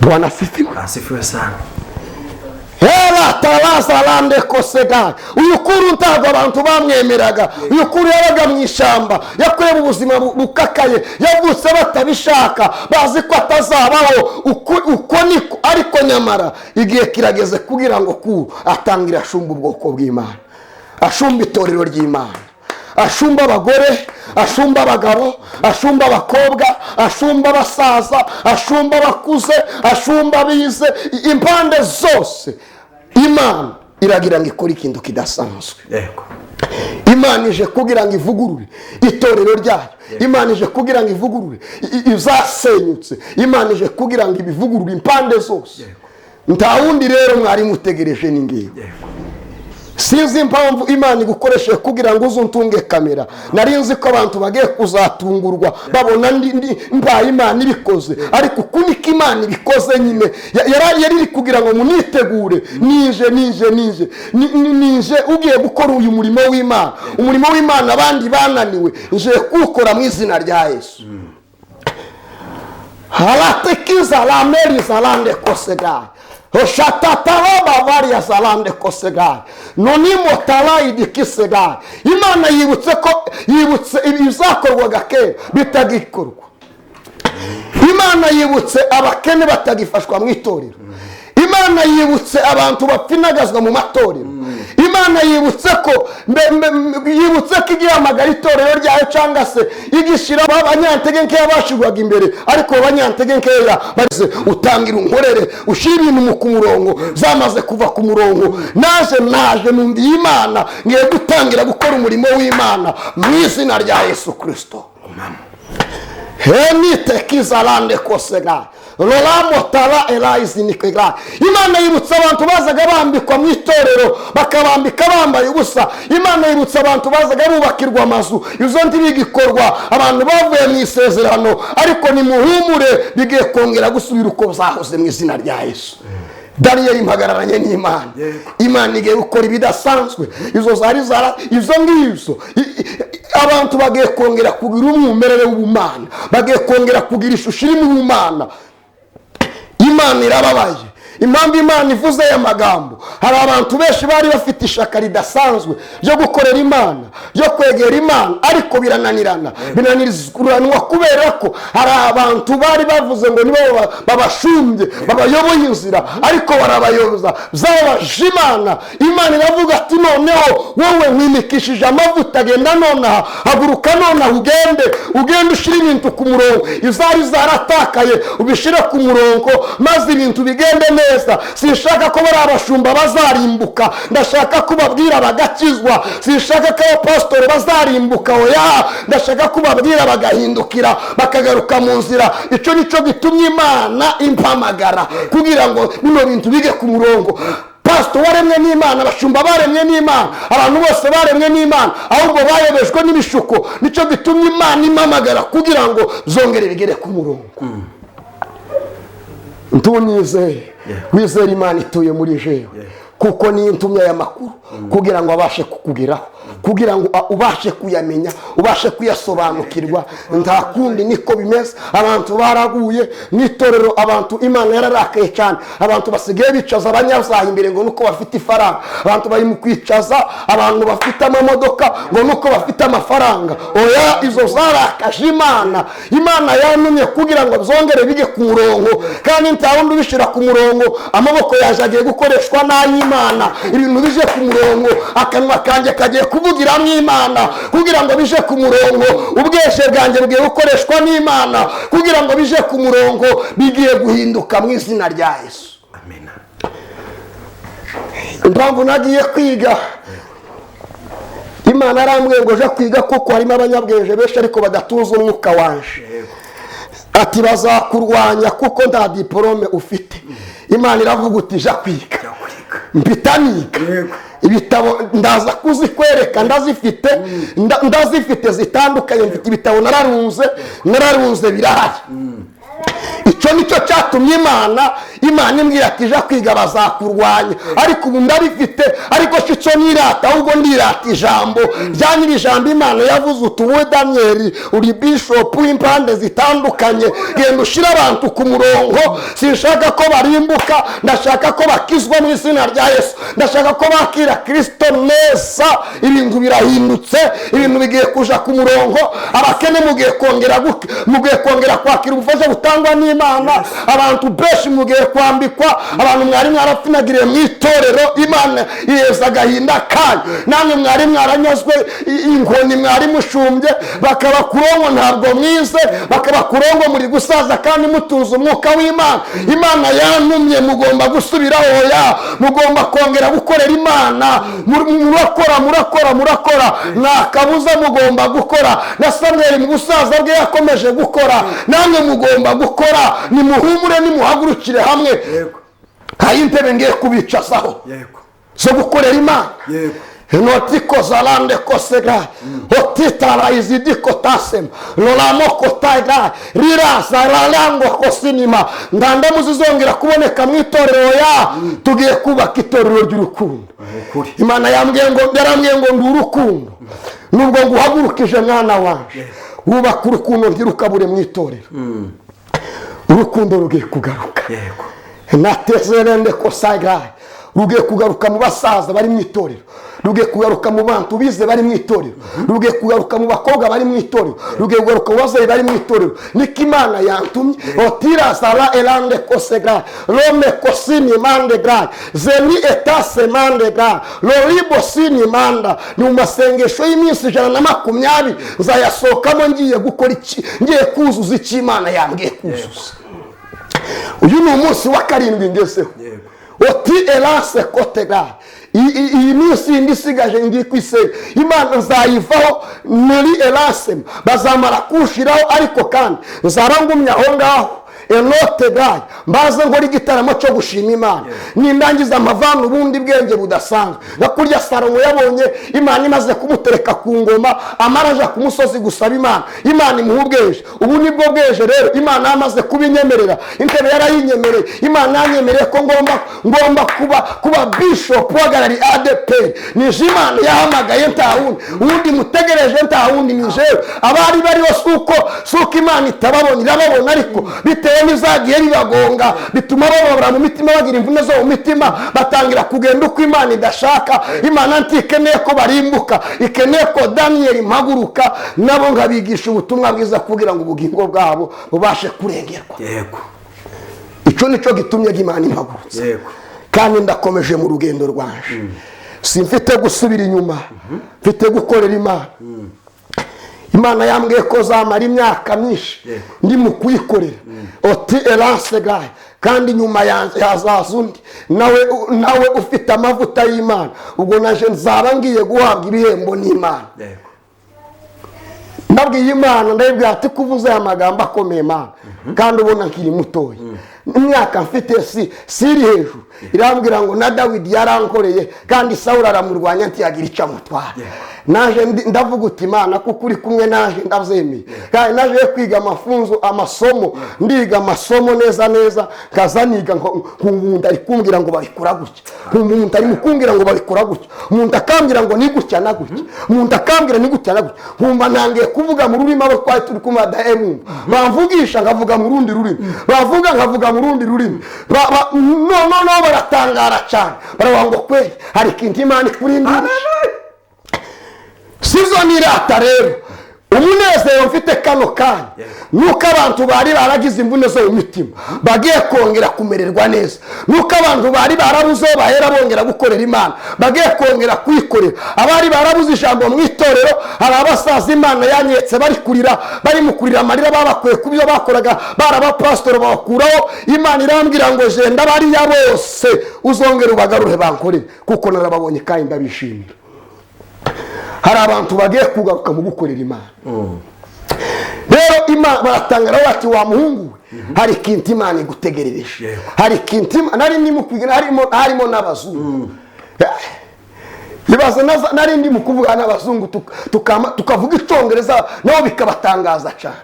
Bwana asifiwe. Asifiwe sana. Hera taraza rande kosega. Uyu Kuro ntabwo abantu bamwemeraga. Uyu Kuro yabaga mu ishyamba, yakoreye ubuzima bukakaye, yavutse batabishaka, bazi ko atazabaho. Uko niko, ariko nyamara igihe kirageze kugira ngo Kuro atangire ashumba ubwoko bw'Imana, ashumba itorero ry'Imana, ashumba abagore, ashumba abagabo, ashumba abakobwa, ashumba abasaza, ashumba abakuze, ashumba abize, impande zose. Imana iragira ngo ikore ikintu kidasanzwe. Imana ije kugira ngo ivugurure itorero ryayo. Imana ije kugira ngo ivugurure izasenyutse. Imana ije kugira ngo ibivugurure impande zose. Nta wundi rero mwari mutegereje, ni ngewe. Sinzi impamvu Imana igukoresheje kugira ngo uze untunge kamera. Nari nzi ko abantu bagiye kuzatungurwa babona mbaye Imana ibikoze, ariko uku niko Imana ibikoze nyine. Yari iri kugira ngo munitegure. Nije, nije, nije. Nije ugiye gukora uyu murimo w'Imana, umurimo w'Imana abandi bananiwe, nje kuwukora mu izina rya Yesu. Haratekiza lameri zalande kosegai hoshatatara bavaria zalande kosegai nonimo tarayidikisegai. Imana yibutse ko yibutse ibizakorwaga kera bitagikorwa. Imana yibutse abakene batagifashwa mu itorero. Imana yibutse abantu bapfinagazwa mu matorero. Imana yibutse abantu bahohoterwa mu matorero. Imana yibutse Imana yibutse ko yibutse ko igihamagara itorero ryayo, cyangwa se igishyira abanyantege nkeya bashirwaga imbere, ariko abanyantege nkeya barize utangira unkorere, ushyira ibintu ku murongo, zamaze kuva ku murongo. Naje mu ndi y'Imana, ngiye gutangira gukora umurimo w'Imana mu izina rya Yesu Kristo. Henitekizarande kosega roramotara erayizinikega. Imana yibutsa abantu bazaga bambikwa mu itorero, bakabambika bambaye ubusa. Imana yibutsa abantu bazaga bubakirwa amazu, izo ntibigikorwa, abantu bavuye mu isezerano, ariko nimuhumure, bigiye kongera gusubira uko zahoze mu izina rya Yesu. Daniyeli mpagararanye n'Imana. Imana igiye gukora ibidasanzwe. Izo zari zara izo ngizo abantu bagiye kongera kugira umwimerere w'ubumana, bagiye kongera kugira ishusho iri mu bumana. Imana irababaye. Impamvu Imana ivuze aya magambo, hari abantu benshi bari bafite ishaka ridasanzwe ryo gukorera Imana, ryo kwegera Imana, ariko birananirana, binaniranwa kubera ko hari abantu bari bavuze ngo nibo babashumbye, babayoboye inzira, ariko barabayoboza byababaje Imana. Imana iravuga ati noneho wowe nkwimikishije amavuta, genda nonaha, haguruka nonaha, ugende ushyire ibintu ku murongo, izari zaratakaye ubishyire ku murongo, maze ibintu bigende neza. Sinshaka ko bari abashumba bazarimbuka, ndashaka kubabwira bagakizwa. Sinshaka ko abapasitori bazarimbuka, oya, ndashaka kubabwira bagahindukira, bakagaruka mu nzira. Icyo nicyo gitumye Imana impamagara, kugira ngo bino bintu bige ku murongo. Pastor waremwe n'Imana, abashumba baremwe n'Imana, abantu bose baremwe n'Imana, ahubwo bayobejwe n'ibishuko. Nicyo gitumye Imana impamagara kugira ngo zongere bigere ku murongo. Ntunizeye, wizere Imana ituye muri jewe, kuko niyo ntumye aya makuru kugira ngo abashe kukugeraho, kugira ngo ubashe kuyamenya, ubashe kuyasobanukirwa. Nta kundi niko bimeze. Abantu baraguye mu itorero, abantu Imana yararakaye cyane. Abantu basigaye bicaza abanyabyaha imbere ngo nuko bafite ifaranga, abantu bari mu kwicaza abantu bafite amamodoka ngo nuko bafite amafaranga. Oya, izo zarakaje Imana. Imana yantumye kugira ngo byongere bige ku murongo, kandi nta wundi ubishyira ku murongo. Amaboko yaje agiye gukoreshwa n'ay'Imana, ibintu bije ku murongo, akanwa kanjye kagiye kuvugira Imana kugira ngo bije ku murongo, ubweshe bwanjye bugiye gukoreshwa n'Imana kugira ngo bije ku murongo, bigiye guhinduka mu izina rya Yesu. Amen. Impamvu nagiye kwiga, Imana arambwiye ngo je kwiga kuko harimo abanyabwenge benshi ariko badatuza umwuka wanje. Ati bazakurwanya kuko nta diplome ufite. Imana iravuga uti ja kwiga, mpita niga ibitabo ndaza kuzikwereka, ndazifite, ndazifite zitandukanye, mfite ibitabo nararunze birahari. Icyo nicyo cyatumye Imana imbwira ati ja kwiga bazakurwanya, ariko ubu ndabifite, ariko si cyo nirata, ahubwo ndirata ijambo rya nyiri ijambo Imana yavuze uti wowe Daniyeli uri bishop w'impande zitandukanye, genda ushyire abantu ku murongo. Sinshaka ko barimbuka, ndashaka ko bakizwa mu izina rya Yesu, ndashaka ko bakira Kristo neza. Ibintu birahindutse, ibintu bigiye kuja ku murongo, abakene mugiye kongera kwakira ubufasha butangwa n'Imana, abantu benshi mugiye kwambikwa, abantu mwari mwarapfinagiriye mu itorero, Imana iheza agahinda kanyu. Namwe mwari mwaranyazwe inkoni, mwari mushumbye, bakaba kurongo ntabwo mwize, bakaba kurongo muri gusaza kandi mutuza umwuka w'Imana. Imana yantumye, mugomba gusubira oya, mugomba kongera gukorera Imana. Murakora, murakora, murakora, nta kabuza mugomba gukora. Na Samweli mu busaza bwe yakomeje gukora, namwe mugomba gukora. Nimuhumure, nimuhagurukire hamwe. Hari intebe ngiye kubicazaho zo gukorera Imana. Notiko zalande kosega otitara izidiko tasema lolamoko taiga rira zaralango kosinima. Ndanda muzizongera kuboneka mu itorero ya tugiye kubaka itorero ry'urukundo. Imana yambwiye ngo yarambwiye ngo ndi urukundo, nubwo nguhagurukije mwana wanje, wubaka urukundo ntirukabure mu itorero. Urukundo rugiye kugaruka. Natezerende kosaga Rugiye kugaruka mu basaza bari mu itorero, rugiye kugaruka mu bantu bize bari mu itorero, rugiye kugaruka mu bakobwa bari mu itorero, rugiye kugaruka mu babyeyi bari mu itorero. Niko Imana yantumye. Otira sara elande kosegra rome kosini mande gra zeni etase mande gra loribo sini manda. Ni mu masengesho y'iminsi 120 nzayasohokamo ngiye gukora iki? Ngiye kuzuza icyo Imana yambwiye kuzuza. Uyu ni umunsi wa 7 ngezeho. Oti erase kotega. Iyi minsi yindi isigaje ngiye kwisenga Imana, nzayivaho muri erase, bazamara kuwushyiraho, ariko kandi nzaba ngumye aho ngaho enote gayi, mbaze nkora igitaramo cyo gushima Imana. Nindangiza amavana ubundi bwenge budasanzwe, nka kurya Salomo yabonye Imana imaze kumutereka ku ngoma, amara aja ku musozi gusaba Imana, Imana imuha ubwenge. Ubu nibwo bwenge rero Imana yamaze kubinyemerera, intebe yarayinyemereye. Imana yanyemereye ko ngomba kuba bishop uhagarariye ADEPR. Nije Imana yahamagaye, nta wundi uwundi mutegereje, nta wundi, ni jewe. Abari bariho si uko Imana itababona, irababona, ariko bitewe n'izagiye bibagonga bituma bababara mu mitima, bagira imvune zo mu mitima, batangira kugenda uko Imana idashaka. Imana ntikeneye ko barimbuka, ikeneye ko Daniyeli mpaguruka nabo nkabigisha ubutumwa bwiza kugira ngo ubugingo bwabo bubashe kurengerwa. Icyo nicyo gitumye Imana impagurutsa. Kandi ndakomeje mu rugendo rwanje, simfite gusubira inyuma, mfite gukorera Imana. Imana yambwiye ko zamara imyaka myinshi ndi mu kuyikorera. Oti erase gaye. Kandi nyuma yanjye hazaza undi nawe ufite amavuta y'Imana. Ubwo naje nzaba ngiye guhabwa ibihembo n'Imana. Ndabwiye Imana, ndabibwira ati: "Kuvuze aya magambo akomeye Imana, kandi ubona nkiri mutoya, imyaka mfite si iri hejuru." Irambwira ngo na Dawidi yarankoreye, kandi Sawuli aramurwanya ntiyagira icyo amutwara. Naje ndavuga uti: "Imana, kuko uri kumwe naje, ndabyemeye." Kandi naje kwiga amafunzo, amasomo, ndiga amasomo neza neza, nkaza niga, nkumva umuntu ari kumbwira ngo babikora gutya, nkumva umuntu ari kumbwira ngo babikora gutya, umuntu akambwira ngo ni gutya na gutya, umuntu akambwira ni gutya na gutya, nkumva ntangiye kuvuga mu rurimi. Abo twari turi kumwe badahe bamvugisha nkavuga mu rundi rurimi, bavuga nkavuga mu rundi rurimi. No baratangara cyane, baravuga ngo kweri hari ikintu Imana ikurindiriye. Sizo nirata rero, umunezero mfite kano kanya nuko abantu bari baragize imvune zo mu mitima bagiye kongera kumererwa neza, nuko abantu bari barabuze aho bahera bongera gukorera Imana bagiye kongera kuyikorera, abari barabuze ijambo mu itorero. Hari abasaza Imana yanyetse bari kurira, bari mu kurira amarira, babakuye ku byo bakoraga, bari abapasitori babakuraho. Imana irambwira ngo jenda bariya bose uzongere ubagarure bankorere, kuko narababonye kandi ndabishimira. Hari abantu bagiye kugaruka mu gukorera Imana. Rero Imana baratangara bati: "Wa muhungu we, hari ikintu Imana igutegerereje." Hari ikintu nari ndimo kwiga, harimo n'abazungu. Ibaze, nari ndimo kuvuga n'abazungu, tukavuga icyongereza nabo bikabatangaza cyane.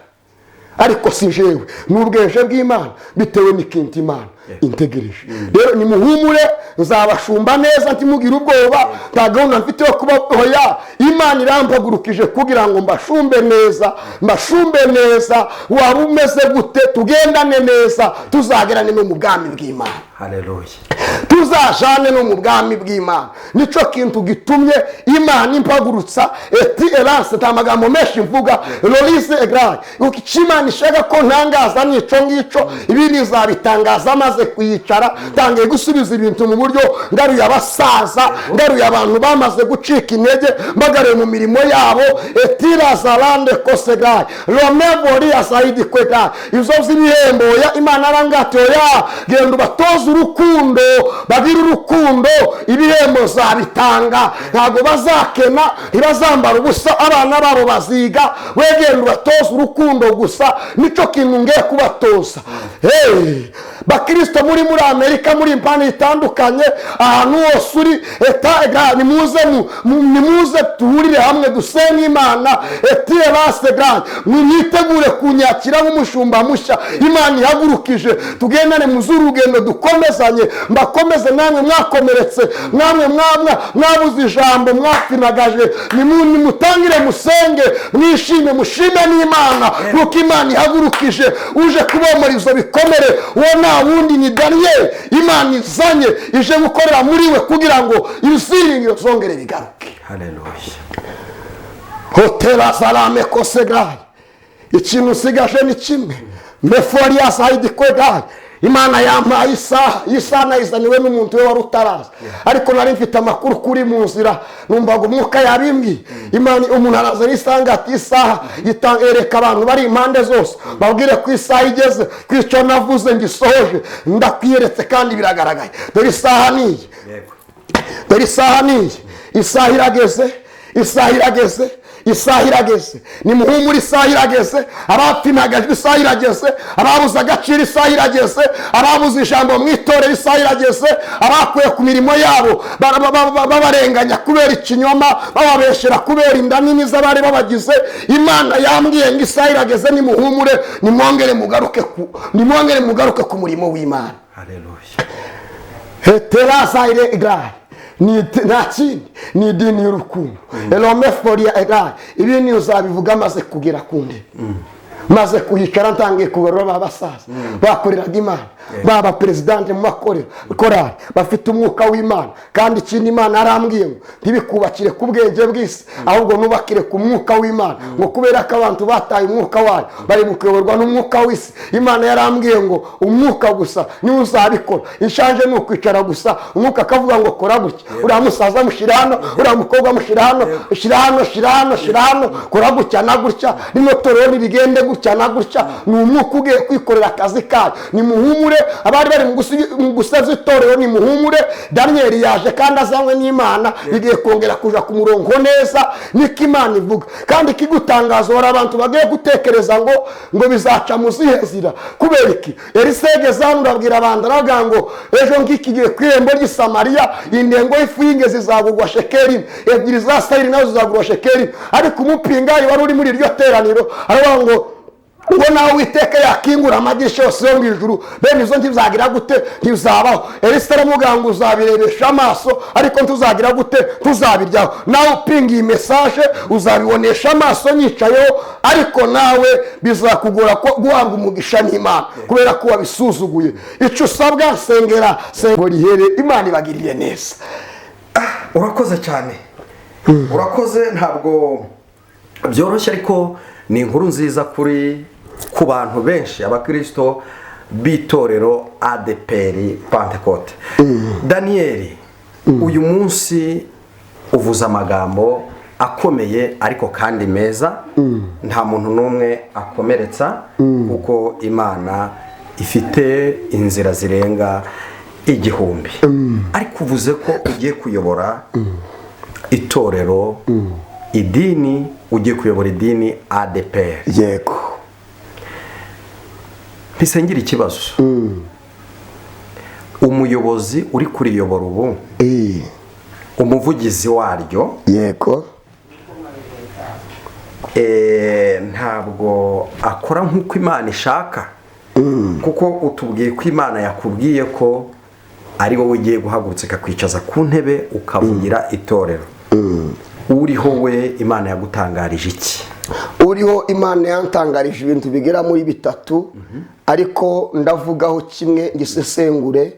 Ariko si jewe, ni ubwenge bw'Imana bitewe n'ikintu Imana integereje. Rero nimuhumure, nzabashumba neza, ntimugire ubwoba. Nta gahunda mfite yo kuba oya. Imana irampagurukije kugira ngo mbashumbe neza, mbashumbe neza. Waba umeze gute, tugendane neza, tuzagerane no mu bwami bw'Imana. Haleluya. Tuzajane no mu bwami bw'Imana. Nicyo kintu gitumye Imana impagurutsa. Eti erase, nta magambo menshi mvuga. Lorise egaraye, icyo Imana ishaka ko ntangaza nico ngico, ibindi nzabitangaza maze kuyicara. Ntangiye gusubiza ibintu mu buryo, ngaruye abasaza, ngaruye abantu bamaze gucika intege, mbagaruye mu mirimo yabo. Etira zarande kosegaye romevori asayidi kwegaye. Izo z'ibihembo ya Imana arangati: "Oya, genda ubatoze urukundo, bagire urukundo, ibihembo zabitanga. Ntabwo bazakena, ntibazambara ubusa, abana babo baziga. Wegenda ubatoze urukundo gusa." Nicyo kintu ngiye kubatoza. Hey, bakirisito muri Amerika, muri impande itandukanye, ahantu hose uri, eta nimuze, nimuze duhurire hamwe dusenge Imana. Etiye basegaye, mwitegure kunyakira nk'umushumba mushya Imana ihagurukije. Tugendane mu z'urugendo, dukomezanye, mbakomeze. Namwe mwakomeretse, namwe mwabuze ijambo, mwapfinagaje, nimutangire musenge, mwishime, mushime n'Imana, kuko Imana ihagurukije uje kubomora izo bikomere. Uwo Nta wundi, ni Daniyeli Imana izanye, ije gukorera muri we kugira ngo ibyiringiro byongere bigaruke. Haleluya. Hotela salame kosegayi. Ikintu usigaje ni kimwe, meforiya sayidi kwegayi. Imana yampaye isaha. Iyi saha nayizaniwe n'umuntu we wari utaraza, ariko nari mfite amakuru kuri mu nzira, numvaga umwuka yabimbwiye. Imana, umuntu araza n'isanga ati isaha yereka abantu bari impande zose, babwire ko isaha igeze, ko icyo navuze ngisohoje, ndakwiyeretse kandi biragaragaye. Dore isaha niyi. Dore isaha niyi. Isaha irageze, isaha irageze, isaha irageze. Nimuhumure, isaha irageze. Abapfimagajwe, isaha irageze. Ababuze agaciro, isaha irageze. Ababuze ijambo mu itorero, isaha irageze. Abakuye ku mirimo yabo babarenganya kubera ikinyoma, bababeshera kubera inda nini z'abari babagize, Imana yambwiye ngo isaha irageze. Nimuhumure, nimwongere mugaruke ku murimo w'Imana. Haleluya. Heterasayire igare ni nta kindi, ni idini y'urukundo elome foria egare. Ibi ni uzabivuga maze kugera ku ntebe, maze kuhicara, ntangiye kubarura ba basaza bakoreraga Imana, baba perezidante mu makorero korari, bafite umwuka w'Imana. Kandi ikindi, Imana yarambwiye ngo ntibikubakire ku bwenge bw'isi, ahubwo nubakire ku mwuka w'Imana, ngo kubera ko abantu bataye umwuka wayo, bari mu kuyoborwa n'umwuka w'isi. Imana yarambwiye ngo umwuka gusa niwe uzabikora. Ishaje ni ukwicara gusa, umwuka akavuga ngo kora gutya, uriya musaza mushyira hano, uriya mukobwa mushyira hano, shyira hano, shyira hano, shyira hano, kora gutya na gutya, rino torero nirigende gutya na gutya. Ni umwuka ugiye kwikorera akazi kayo. Nimuhumure, abari bari mu gusebya itorero, nimuhumure. Daniyeli yaje kandi azanywe n'Imana, bigiye kongera kuja ku murongo neza, niko Imana ivuga. Kandi ikigutangaza, hari abantu bagiye gutekereza ngo bizaca mu zihe nzira. Kubera iki? Elisa yageze hano, urabwira abantu, aravuga ngo ejo ngiki gihe ku irembo ry'i Samariya indengo y'ifu y'ingezi izagurwa shekeri imwe, ebyiri za sayiri nazo zizagurwa shekeri imwe. Ariko umupingayi wari uri muri iryo teraniro aravuga ngo nawe Uwiteka yakingura amadirishya yose yo mu ijuru, bene izo ntibizagira gute? Ntibizabaho. Elisa aramubwira ngo uzabirebesha amaso, ariko ntuzagira gute? Ntuzabiryaho. Nawe upinga iyi message, uzabibonesha amaso nyicayeho, ariko nawe bizakugora ko guhabwa umugisha n'Imana kubera ko wabisuzuguye. Icyo usabwa, sengera, sengera rihere. Imana ibagiriye neza. Urakoze cyane, urakoze. Ntabwo byoroshye, ariko ni inkuru nziza ku bantu benshi, abakirisito b'itorero ADEPR Pentecote. Daniyeli, uyu munsi uvuze amagambo akomeye ariko kandi meza, nta muntu n'umwe akomeretsa, kuko Imana ifite inzira zirenga 1000. Ariko uvuze ko ugiye kuyobora itorero, idini, ugiye kuyobora idini ADEPR. Yego. Ntisengera ikibazo, umuyobozi uri kuriyobora ubu, umuvugizi waryo, ntabwo akora nk'uko Imana ishaka, kuko utubwiye ko Imana yakubwiye ko ari wowe ugiye guhagurutsa ikakwicaza ku ntebe ukavugira itorero. Uriho we, Imana yagutangarije iki? Uriho, Imana yantangarije ibintu bigera muri bitatu, ariko ndavugaho kimwe ngisesengure.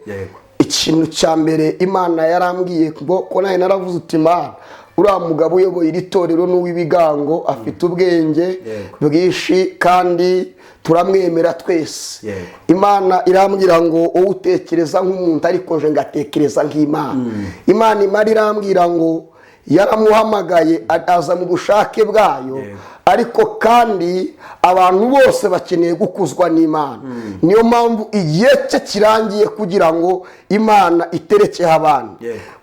Ikintu cya mbere, Imana yarambwiye ngo ko nawe naravuze uti: "Imana, uriya mugabo uyoboye iri torero n'uw'ibigango, afite ubwenge bwinshi kandi turamwemera twese." Imana irambwira ngo wowe utekereza nk'umuntu, ariko nje ngatekereza nk'Imana. Imana imara irambwira ngo yaramuhamagaye, aza mu bushake bwayo, ariko kandi abantu bose bakeneye gukuzwa n'Imana. Niyo mpamvu igihe cye kirangiye kugira ngo Imana iterekeho abandi.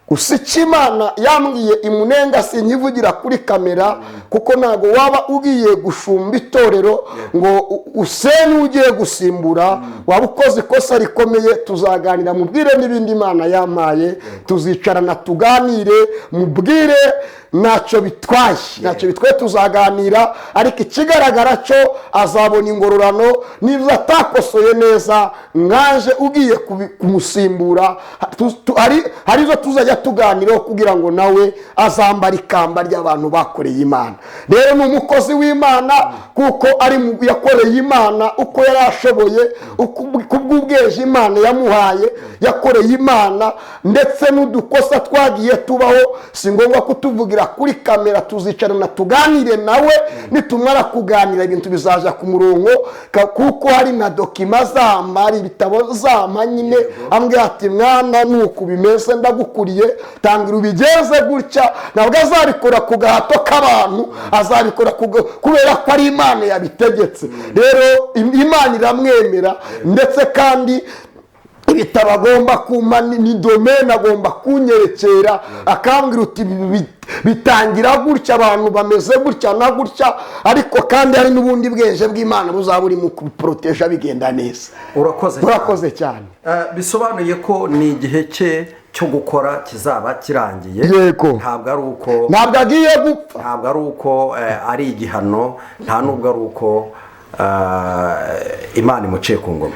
Gusa icyo Imana yambwiye imunenga sinkivugira kuri kamera, kuko ntabwo waba ugiye gushumba itorero ngo usenye ugiye gusimbura, waba ukoze ikosa rikomeye. Tuzaganira, mubwire n'ibindi Imana yampaye, tuzicarana tuganire, mubwire, ntacyo bitwaye, ntacyo bitwaye, tuzaganira. Ariko ikigaragara cyo, azabona ingororano niba atakosoye neza. Nkaje ugiye kumusimbura, hari izo tuzajya tuganiraho kugira ngo nawe azambare ikamba ry'abantu bakoreye Imana. Rero ni umukozi w'Imana kuko ari yakoreye Imana uko yari ashoboye, kubw'ubwenge Imana yamuhaye yakoreye Imana, ndetse n'udukosa twagiye tubaho si ngombwa kutuvugira kuri kamera, tuzicarana tuganire nawe, nitumara kuganira ibintu bizaja ku murongo, kuko hari na dokima zama, hari ibitabo zama nyine ambwira ati mwana nuko bimeze ndagukuriye, tangira ubigenze gutya. Ntabwo azabikora ku gahato k'abantu, azabikora kubera ko ari Imana yabitegetse. Rero Imana iramwemera, ndetse kandi ibitabo agomba kuma ni domene agomba kunyerekera, akambwira uti bitangira gutya, abantu bameze gutya na gutya, ariko kandi hari n'ubundi bwenge bw'Imana buzaba buri mu kubiporoteja bigenda neza. Urakoze cyane. Urakoze cyane. Bisobanuye ko ni igihe cye cyo gukora kizaba kirangiye. Yego. Ntabwo ari uko ntabwo agiye gupfa, ntabwo ari uko ari igihano, nta nubwo ari uko Imana imuciye ku ngoma.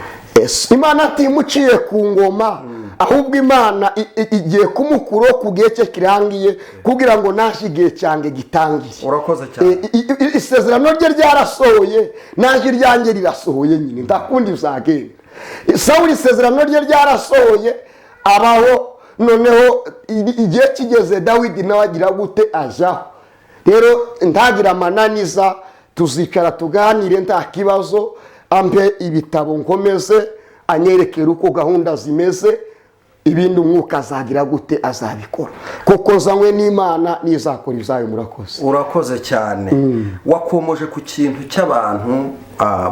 Imana atimuciye ku ngoma, ahubwo Imana igiye kumukuraho ku gihe cye kirangiye kugira ngo naje igihe cyanjye gitangire. Urakoze cyane. Isezerano rye ryarasohoye, naje iryanjye rirasohoye nyine, ndakundi bizagenda. Sawuli isezerano rye ryarasohoye abaho, noneho igihe kigeze Dawidi nawe agira gute, ajaho. Rero ntagira amananiza, tuzicara tuganire nta kibazo, ampe ibitabo nkomeze anyerekere uko gahunda zimeze, ibindi umwuka azagira gute azabikora, kuko zanywe n'Imana nizakora ibyayo. Murakoze. Urakoze cyane. Wakomoje ku kintu cy'abantu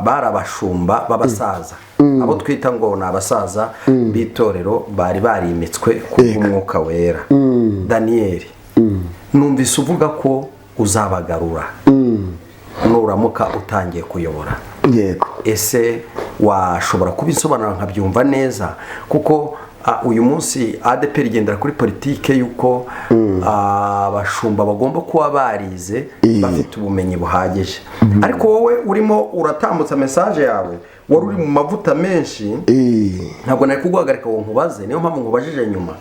bari abashumba b'abasaza, abo twita ngo ni abasaza b'itorero bari barimitswe kubw'umwuka wera. Daniel, numvise uvuga ko uzabagarura nuramuka utangiye kuyobora. Yego. Ese washobora kubisobanura nkabyumva neza? Kuko uyu munsi ADEPR igendera kuri politike y'uko abashumba bagomba kuba barize, bafite ubumenyi buhagije, ariko wowe urimo uratambutsa message yawe, wari uri mu mavuta menshi, ntabwo nari kuguhagarika ngo nkubaze, niyo mpamvu nkubajije nyuma.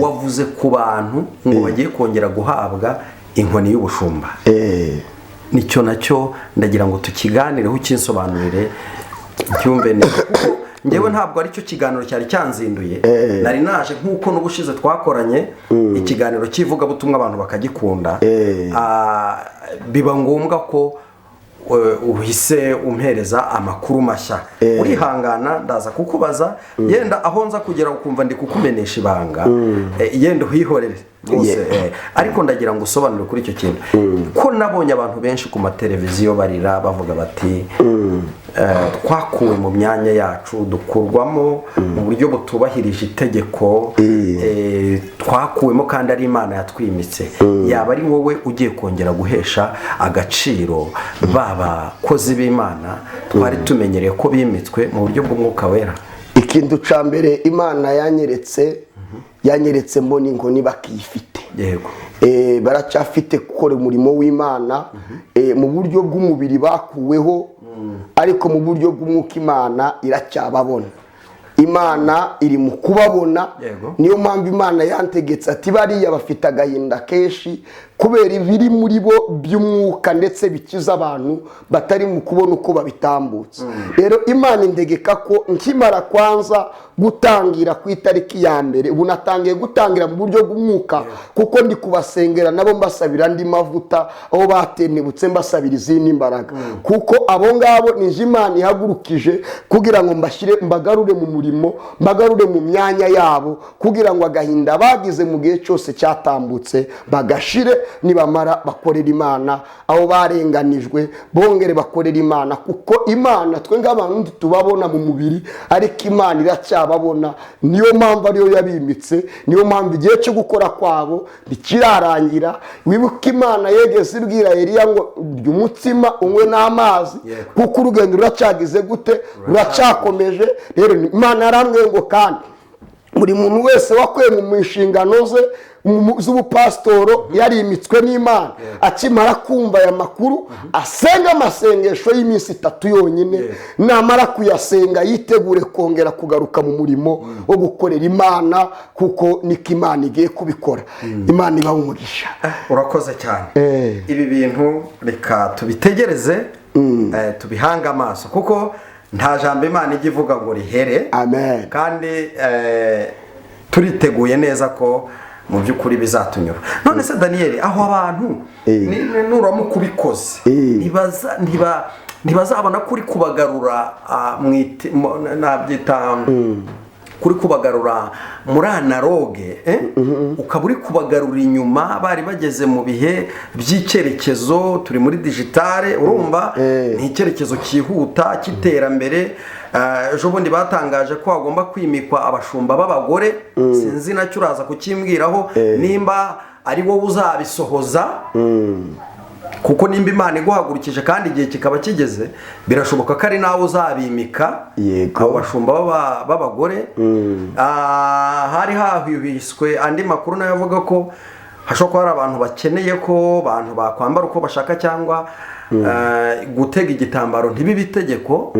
Wavuze ku bantu ngo bagiye kongera guhabwa inkoni y'ubushumba, nicyo nacyo ndagira ngo tukiganireho, ukinsobanurire cyumve neza, kuko njyewe ntabwo aricyo kiganiro cyari cyanzinduye. Nari naje nk'uko n'ubushize twakoranye ikiganiro cy'ivugabutumwa abantu bakagikunda, biba ngombwa ko uhise umpereza amakuru mashya. Urihangana ndaza kukubaza, yenda aho nza kugera ukumva ndi kukumenesha ibanga, yenda uhihorere rwose, ariko ndagira ngo usobanure kuri icyo kintu, ko nabonye abantu benshi ku mateleviziyo barira bavuga bati twakuwe mu myanya yacu, dukurwamo mu buryo butubahirije itegeko, twakuwemo kandi ari Imana yatwimitse. Yaba ari wowe ugiye kongera guhesha agaciro ba bakozi b'Imana twari tumenyereye ko bimitswe mu buryo bw'umwuka wera? Ikintu cya mbere Imana yanyeretse mbona inkoni bakiyifite. Yego. Baracyafite gukora umurimo w'Imana mu buryo bw'umubiri bakuweho, ariko mu buryo bw'umwuka Imana iracyababona, Imana iri mu kubabona. Yego. Niyo mpamvu Imana yantegetse ati bariya bafite agahinda kenshi kubera ibiri muri bo by'umwuka ndetse bikiza abantu batari mu kubona uko babitambutsa. Rero Imana indegeka ko nkimara kwanza gutangira ku itariki ya mbere, ubu natangiye gutangira mu buryo bw'umwuka, kuko ndi kubasengera nabo mbasabira andi mavuta aho batenebutse, mbasabira izindi mbaraga, kuko abo ngabo ni nje Imana ihagurukije kugira ngo mbashyire, mbagarure mu murimo, mbagarure mu myanya yabo, kugira ngo agahinda bagize mu gihe cyose cyatambutse bagashire, nibamara bakorera Imana, aho barenganijwe bongere bakorera Imana, kuko Imana twe nk'abantu tubabona mu mubiri, ariko Imana iracyababona. Niyo mpamvu ariyo yabimitse, niyo mpamvu igihe cyo gukora kwabo ntikirarangira. Wibuke Imana yegeze ibwira Eliya ngo urya umutsima unywe n'amazi, kuko urugendo ruracyagize gute, ruracyakomeje. Rero Imana yarambwiye ngo kandi Buri muntu wese wakuye mu nshingano ze z'ubupasitoro yarimitswe n'Imana, akimara kumva aya makuru asenga amasengesho y'iminsi 3 yonyine. Namara kuyasenga yitegure kongera kugaruka mu murimo wo gukorera Imana, kuko niko Imana igiye kubikora. Imana ibaha umugisha. Urakoze cyane. Ibi bintu reka tubitegereze, tubihange amaso, kuko nta jambo Imana ijya ivuga ngo rihere. Amen. Kandi turiteguye neza ko mu by'ukuri bizatunyura. None se Daniel, aho abantu nuramuka ubikoze, ntibazabona kuri kubagarura, nabyita kuri kubagarura muri analogue, ukaba uri kubagarura inyuma, bari bageze mu bihe by'icyerekezo, turi muri digitale, urumva ni icyerekezo cyihuta cy'iterambere. Ejo bundi batangaje ko hagomba kwimikwa abashumba b'abagore, sinzi nacyo uraza kukimbwiraho nimba ari wowe uzabisohoza, kuko nimba Imana iguhagurukije kandi igihe kikaba kigeze, birashoboka ko ari nawe uzabimika abo bashumba b'abagore. Hari hahwihwiswe andi makuru nayo avuga ko hashobora kuba hari abantu bakeneye ko abantu bakwambara uko bashaka, cyangwa gutega igitambaro ntibibe itegeko.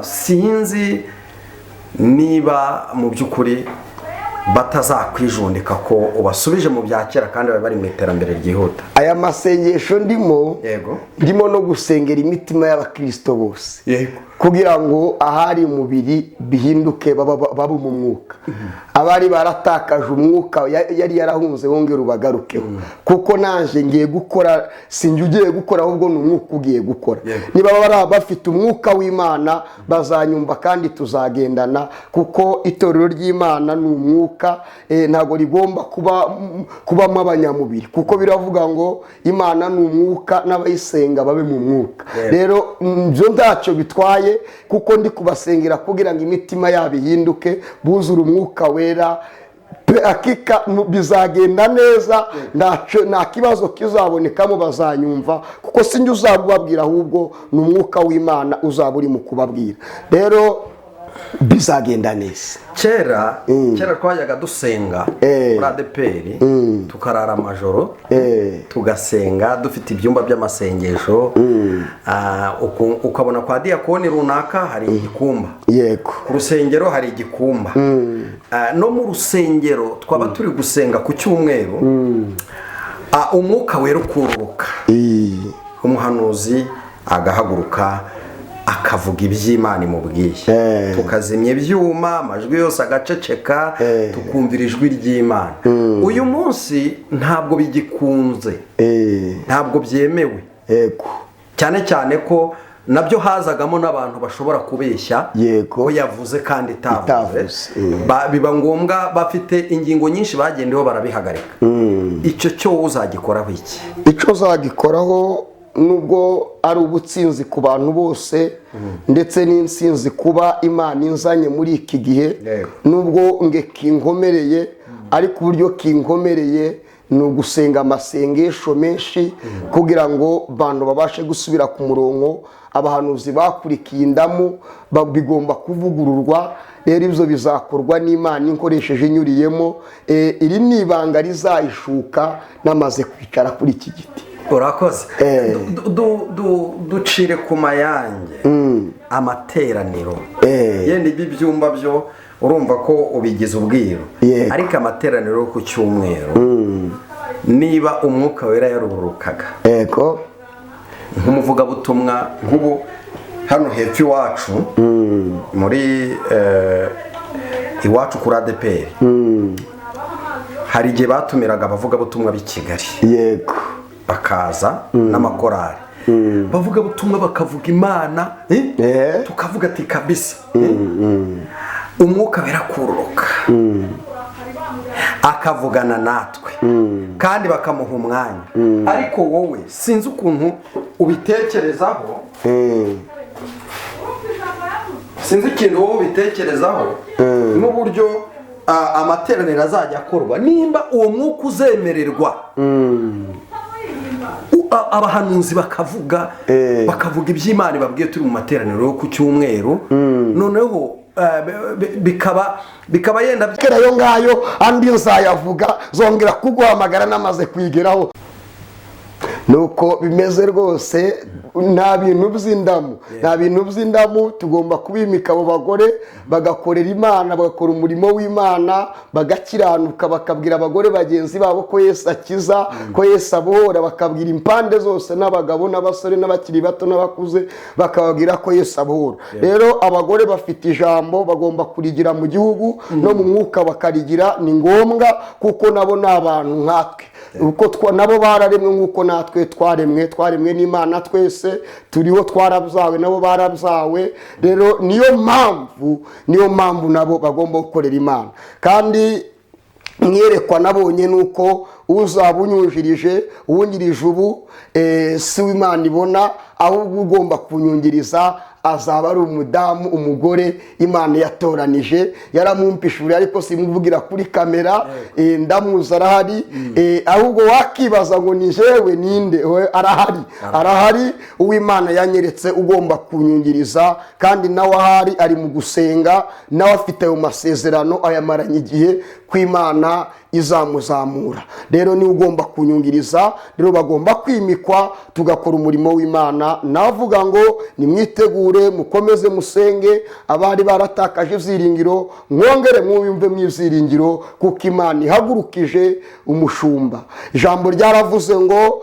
Sinzi niba mu by'ukuri batazakwijundika ko ubasubije mu bya kera kandi bari bari mu iterambere ryihuta. Aya masengesho ndimo, ndimo no gusengera imitima y'abakristo bose, kugira ngo ahari umubiri bihinduke, babe mu mwuka. Abari baratakaje umwuka yari yarahunze wongere ubagarukeho, kuko naje ngiye gukora, sinjye ugiye gukora, ahubwo ni umwuka ugiye gukora. Niba bari bafite umwuka w'Imana bazanyumva kandi tuzagendana, kuko itorero ry'Imana ni umwuka, ntabwo rigomba kubamo abanyamubiri, kuko biravuga ngo Imana ni umwuka n'abayisenga babe mu mwuka. Rero ibyo ntacyo bitwaye, kuko ndi kubasengera kugira ngo imitima yabo ihinduke, buzure umwuka wera. Hakika bizagenda neza, nta kibazo kizabonekamo, bazanyumva, kuko sinjye uzabubabwira, ahubwo ni umwuka w'Imana uzaba uri mu kubabwira. Rero bizagenda neza. Kera kera twajyaga dusenga muri ADEPR, tukarara amajoro tugasenga, dufite ibyumba by'amasengesho. Ukabona kwa diyakoni runaka hari igikumba, ku rusengero hari igikumba. No mu rusengero twaba turi gusenga ku cyumweru, umwuka wera ukururuka, umuhanuzi agahaguruka akavuga iby'Imana imubwiye, tukazimya ibyuma, amajwi yose agaceceka, tukumvira ijwi ry'Imana. Uyu munsi ntabwo bigikunze, ntabwo byemewe, cyane cyane ko nabyo hazagamo n'abantu bashobora kubeshya ko yavuze kandi itavuze. Biba ngombwa, bafite ingingo nyinshi bagendeho barabihagarika. Icyo cyo uzagikoraho iki? Icyo uzagikoraho, nubwo ari ubutsinzi ku bantu bose, ndetse n'insinzi kuba Imana inzanye muri iki gihe, nubwo nge kinkomereye, ariko uburyo kinkomereye ni ugusenga amasengesho menshi kugira ngo abantu babashe gusubira ku murongo. Abahanuzi bakurikiye indamu bigomba kuvugururwa. Rero ibyo bizakorwa n'Imana inkoresheje inyuriyemo. Iri ni ibanga rizayishuka namaze kwicara kuri iki giti. Urakoze. Ducire ku mayange amateraniro. Yenda ibi byumba byo urumva ko ubigize ubwiru, ariko amateraniro yo ku cyumweru, niba umwuka wera yarurukaga nk'umuvugabutumwa, nk'ubu hano hepfo iwacu muri iwacu kuri ADEPR, hari igihe batumiraga abavugabutumwa b'i Kigali, bakaza n'amakorari, bavugabutumwa bakavuga Imana, tukavuga ati kabisa umwuka berakururuka akavugana natwe, kandi bakamuha umwanya. Ariko wowe sinzi ukuntu ubitekerezaho, sinzi ikintu wowe ubitekerezaho n'uburyo amateraniro azajya akorwa, nimba uwo mwuka uzemererwa, abahanuzi bakavuga, bakavuga iby'Imana babwiye turi mu materaniro yo ku cyumweru. Noneho bikaba yenda Kera ayo ngayo andi nzayavuga, zongera kuguhamagara namaze kuyigeraho. Nuko bimeze rwose, nta bintu by'indamu, nta bintu by'indamu. Tugomba kubimika abo bagore bagakorera Imana, bagakora umurimo w'Imana, bagakiranuka, bakabwira abagore bagenzi babo ko Yesu akiza, ko Yesu abohora, bakabwira impande zose, n'abagabo n'abasore n'abakiri bato n'abakuze, bakababwira ko Yesu abohora. Rero abagore bafite ijambo, bagomba kurigira mu gihugu no mu mwuka, bakarigira. Ni ngombwa kuko nabo ni abantu nkatwe, uko nabo bararemwe nk'uko natwe twaremwe, twaremwe n'Imana twese, turiho, twarabyawe, nabo barabyawe. Rero niyo mpamvu nabo bagomba gukorera Imana. Kandi mwerekwa nabonye nuko uzaba unyungirije, uwungirije ubu si we Imana ibona, ahubwo ugomba kunyungiriza azaba ari umudamu, umugore Imana yatoranije. Yaramumpishuriye, ariko simuvugira kuri kamera. Ndamuzi, arahari. Ahubwo wakibaza ngo ni jewe, ninde? We arahari, arahari, uw'Imana yanyeretse ugomba kunyungiriza. Kandi nawe ahari ari mu gusenga, nawe afite ayo masezerano, ayamaranye igihe ko Imana izamuzamura. Rero niwe ugomba kunyungiriza. Rero bagomba kwimikwa, tugakora umurimo w'Imana. Navuga ngo nimwitegure, mukomeze musenge. Abari baratakaje ibyiringiro, mwongere mwiyumve mu ibyiringiro, kuko Imana ihagurukije umushumba. Ijambo ryaravuze ngo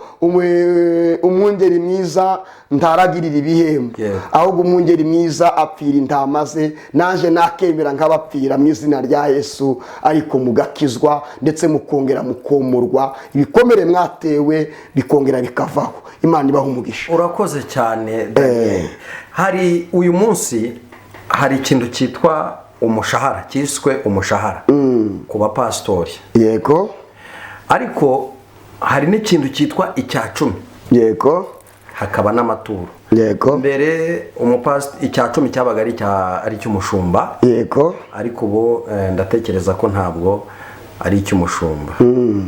umwungeri mwiza ntaragirira ibihembo, ahubwo umwungeri mwiza apfira intama ze. Naje nakemera nk'abapfira mu izina rya Yesu, ariko mugakizwa, ndetse mukongera mukomorwa, ibikomere mwatewe bikongera bikavaho. Imana ibaha umugisha. Urakoze cyane, Daniel. Hari uyu munsi hari ikintu cyitwa umushahara, cyiswe umushahara ku bapasitori. Ariko hari n'ikintu cyitwa icya cumi, hakaba n'amaturo. Mbere icya cumi cyabaga ari icy'umushumba, ariko ubu ndatekereza ko ntabwo ari icy'umushumba.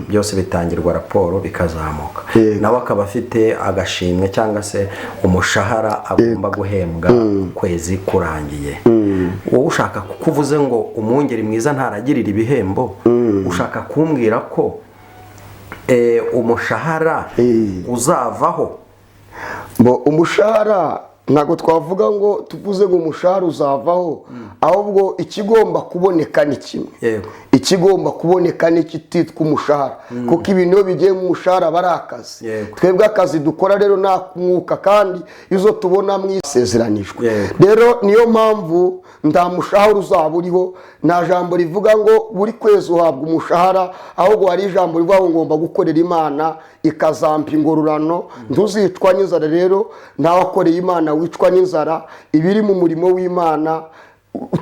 Byose bitangirwa raporo, bikazamuka, nawe akaba afite agashimwe cyangwa se umushahara agomba guhembwa ukwezi kurangiye. Wowe ushaka, kuko uvuze ngo umwungeri mwiza ntaragirira ibihembo, ushaka kumbwira ko umushahara uzavaho? Bo umushahara, ntabwo twavuga ngo tuvuze ngo umushahara uzavaho, ahubwo ikigomba kuboneka ni kimwe. Ikigomba kuboneka ni ikititwa umushahara, kuko ibintu iyo bigiye mu mushahara aba ari akazi. Twebwe akazi dukora rero ni ak'umwuka, kandi izo tubona mu isezeranijwe. Rero niyo mpamvu nta mushahara uzaba uriho. Nta jambo rivuga ngo buri kwezi uhabwa umushahara, ahubwo hari ijambo rivuga ngo ngomba gukorera Imana ikazampa ingororano. Ntuzicwa n'inzara. Rero ntawakoreye Imana wicwa n'inzara. Ibiri mu murimo w'Imana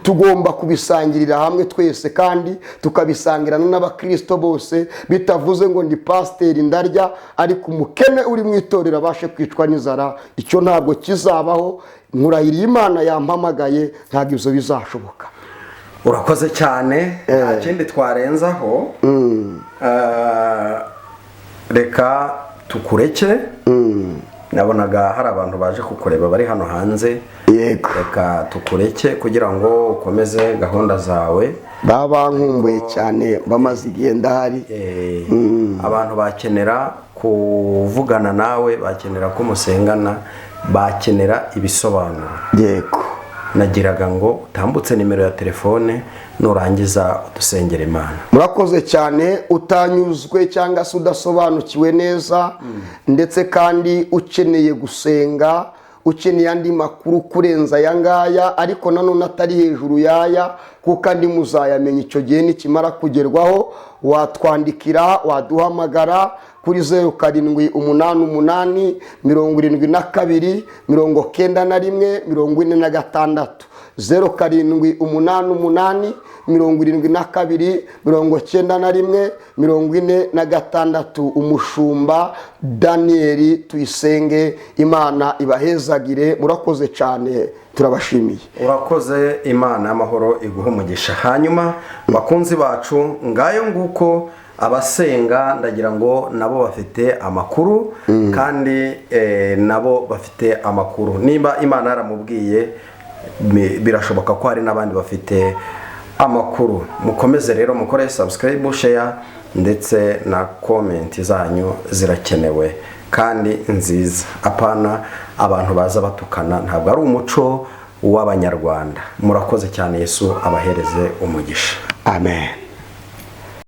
tugomba kubisangirira hamwe twese, kandi tukabisangirana n'abakirisito bose, bitavuze ngo ndi pasiteri ndarya, ariko umukene uri mu itorero abashe kwicwa n'inzara. Icyo ntabwo kizabaho. Nkurahiriye Imana yampamagaye, ntabwo ibyo bizashoboka. Urakoze cyane, nta kindi twarenzaho. Reka tukureke. Nabonaga hari abantu baje kukureba bari hano hanze. Reka tukureke kugira ngo ukomeze gahunda zawe. Baba bankumbuye cyane, bamaze igihe ndahari. Abantu bakenera kuvugana nawe, bakenera ko musengana, bakenera ibisobanuro. Nagiraga ngo utambutse nimero ya telefone, nurangiza udusengera Imana. Murakoze cyane. Utanyuzwe cyangwa se udasobanukiwe neza, ndetse kandi ukeneye gusenga, ukeneye andi makuru kurenza aya ngaya, ariko nanone atari hejuru y'aya, kuko andi muzayamenya icyo gihe nikimara kugerwaho, watwandikira, waduhamagara kuri 0788 72 91 46, 0788 72 91 46. Umushumba Daniyeli Tuyisenge. Imana ibahezagire. Murakoze cyane, turabashimiye. Urakoze, Imana y'amahoro iguha umugisha. Hanyuma bakunzi bacu, ngayo nguko. Abasenga ndagira ngo nabo bafite amakuru, kandi nabo bafite amakuru. Niba Imana yaramubwiye Birashoboka ko hari n'abandi bafite amakuru. Mukomeze rero mukore subscribe, share ndetse na comment zanyu zirakenewe kandi nziza, apana abantu baza batukana, ntabwo ari umuco w'Abanyarwanda. Murakoze cyane, Yesu abahereze umugisha. Amen.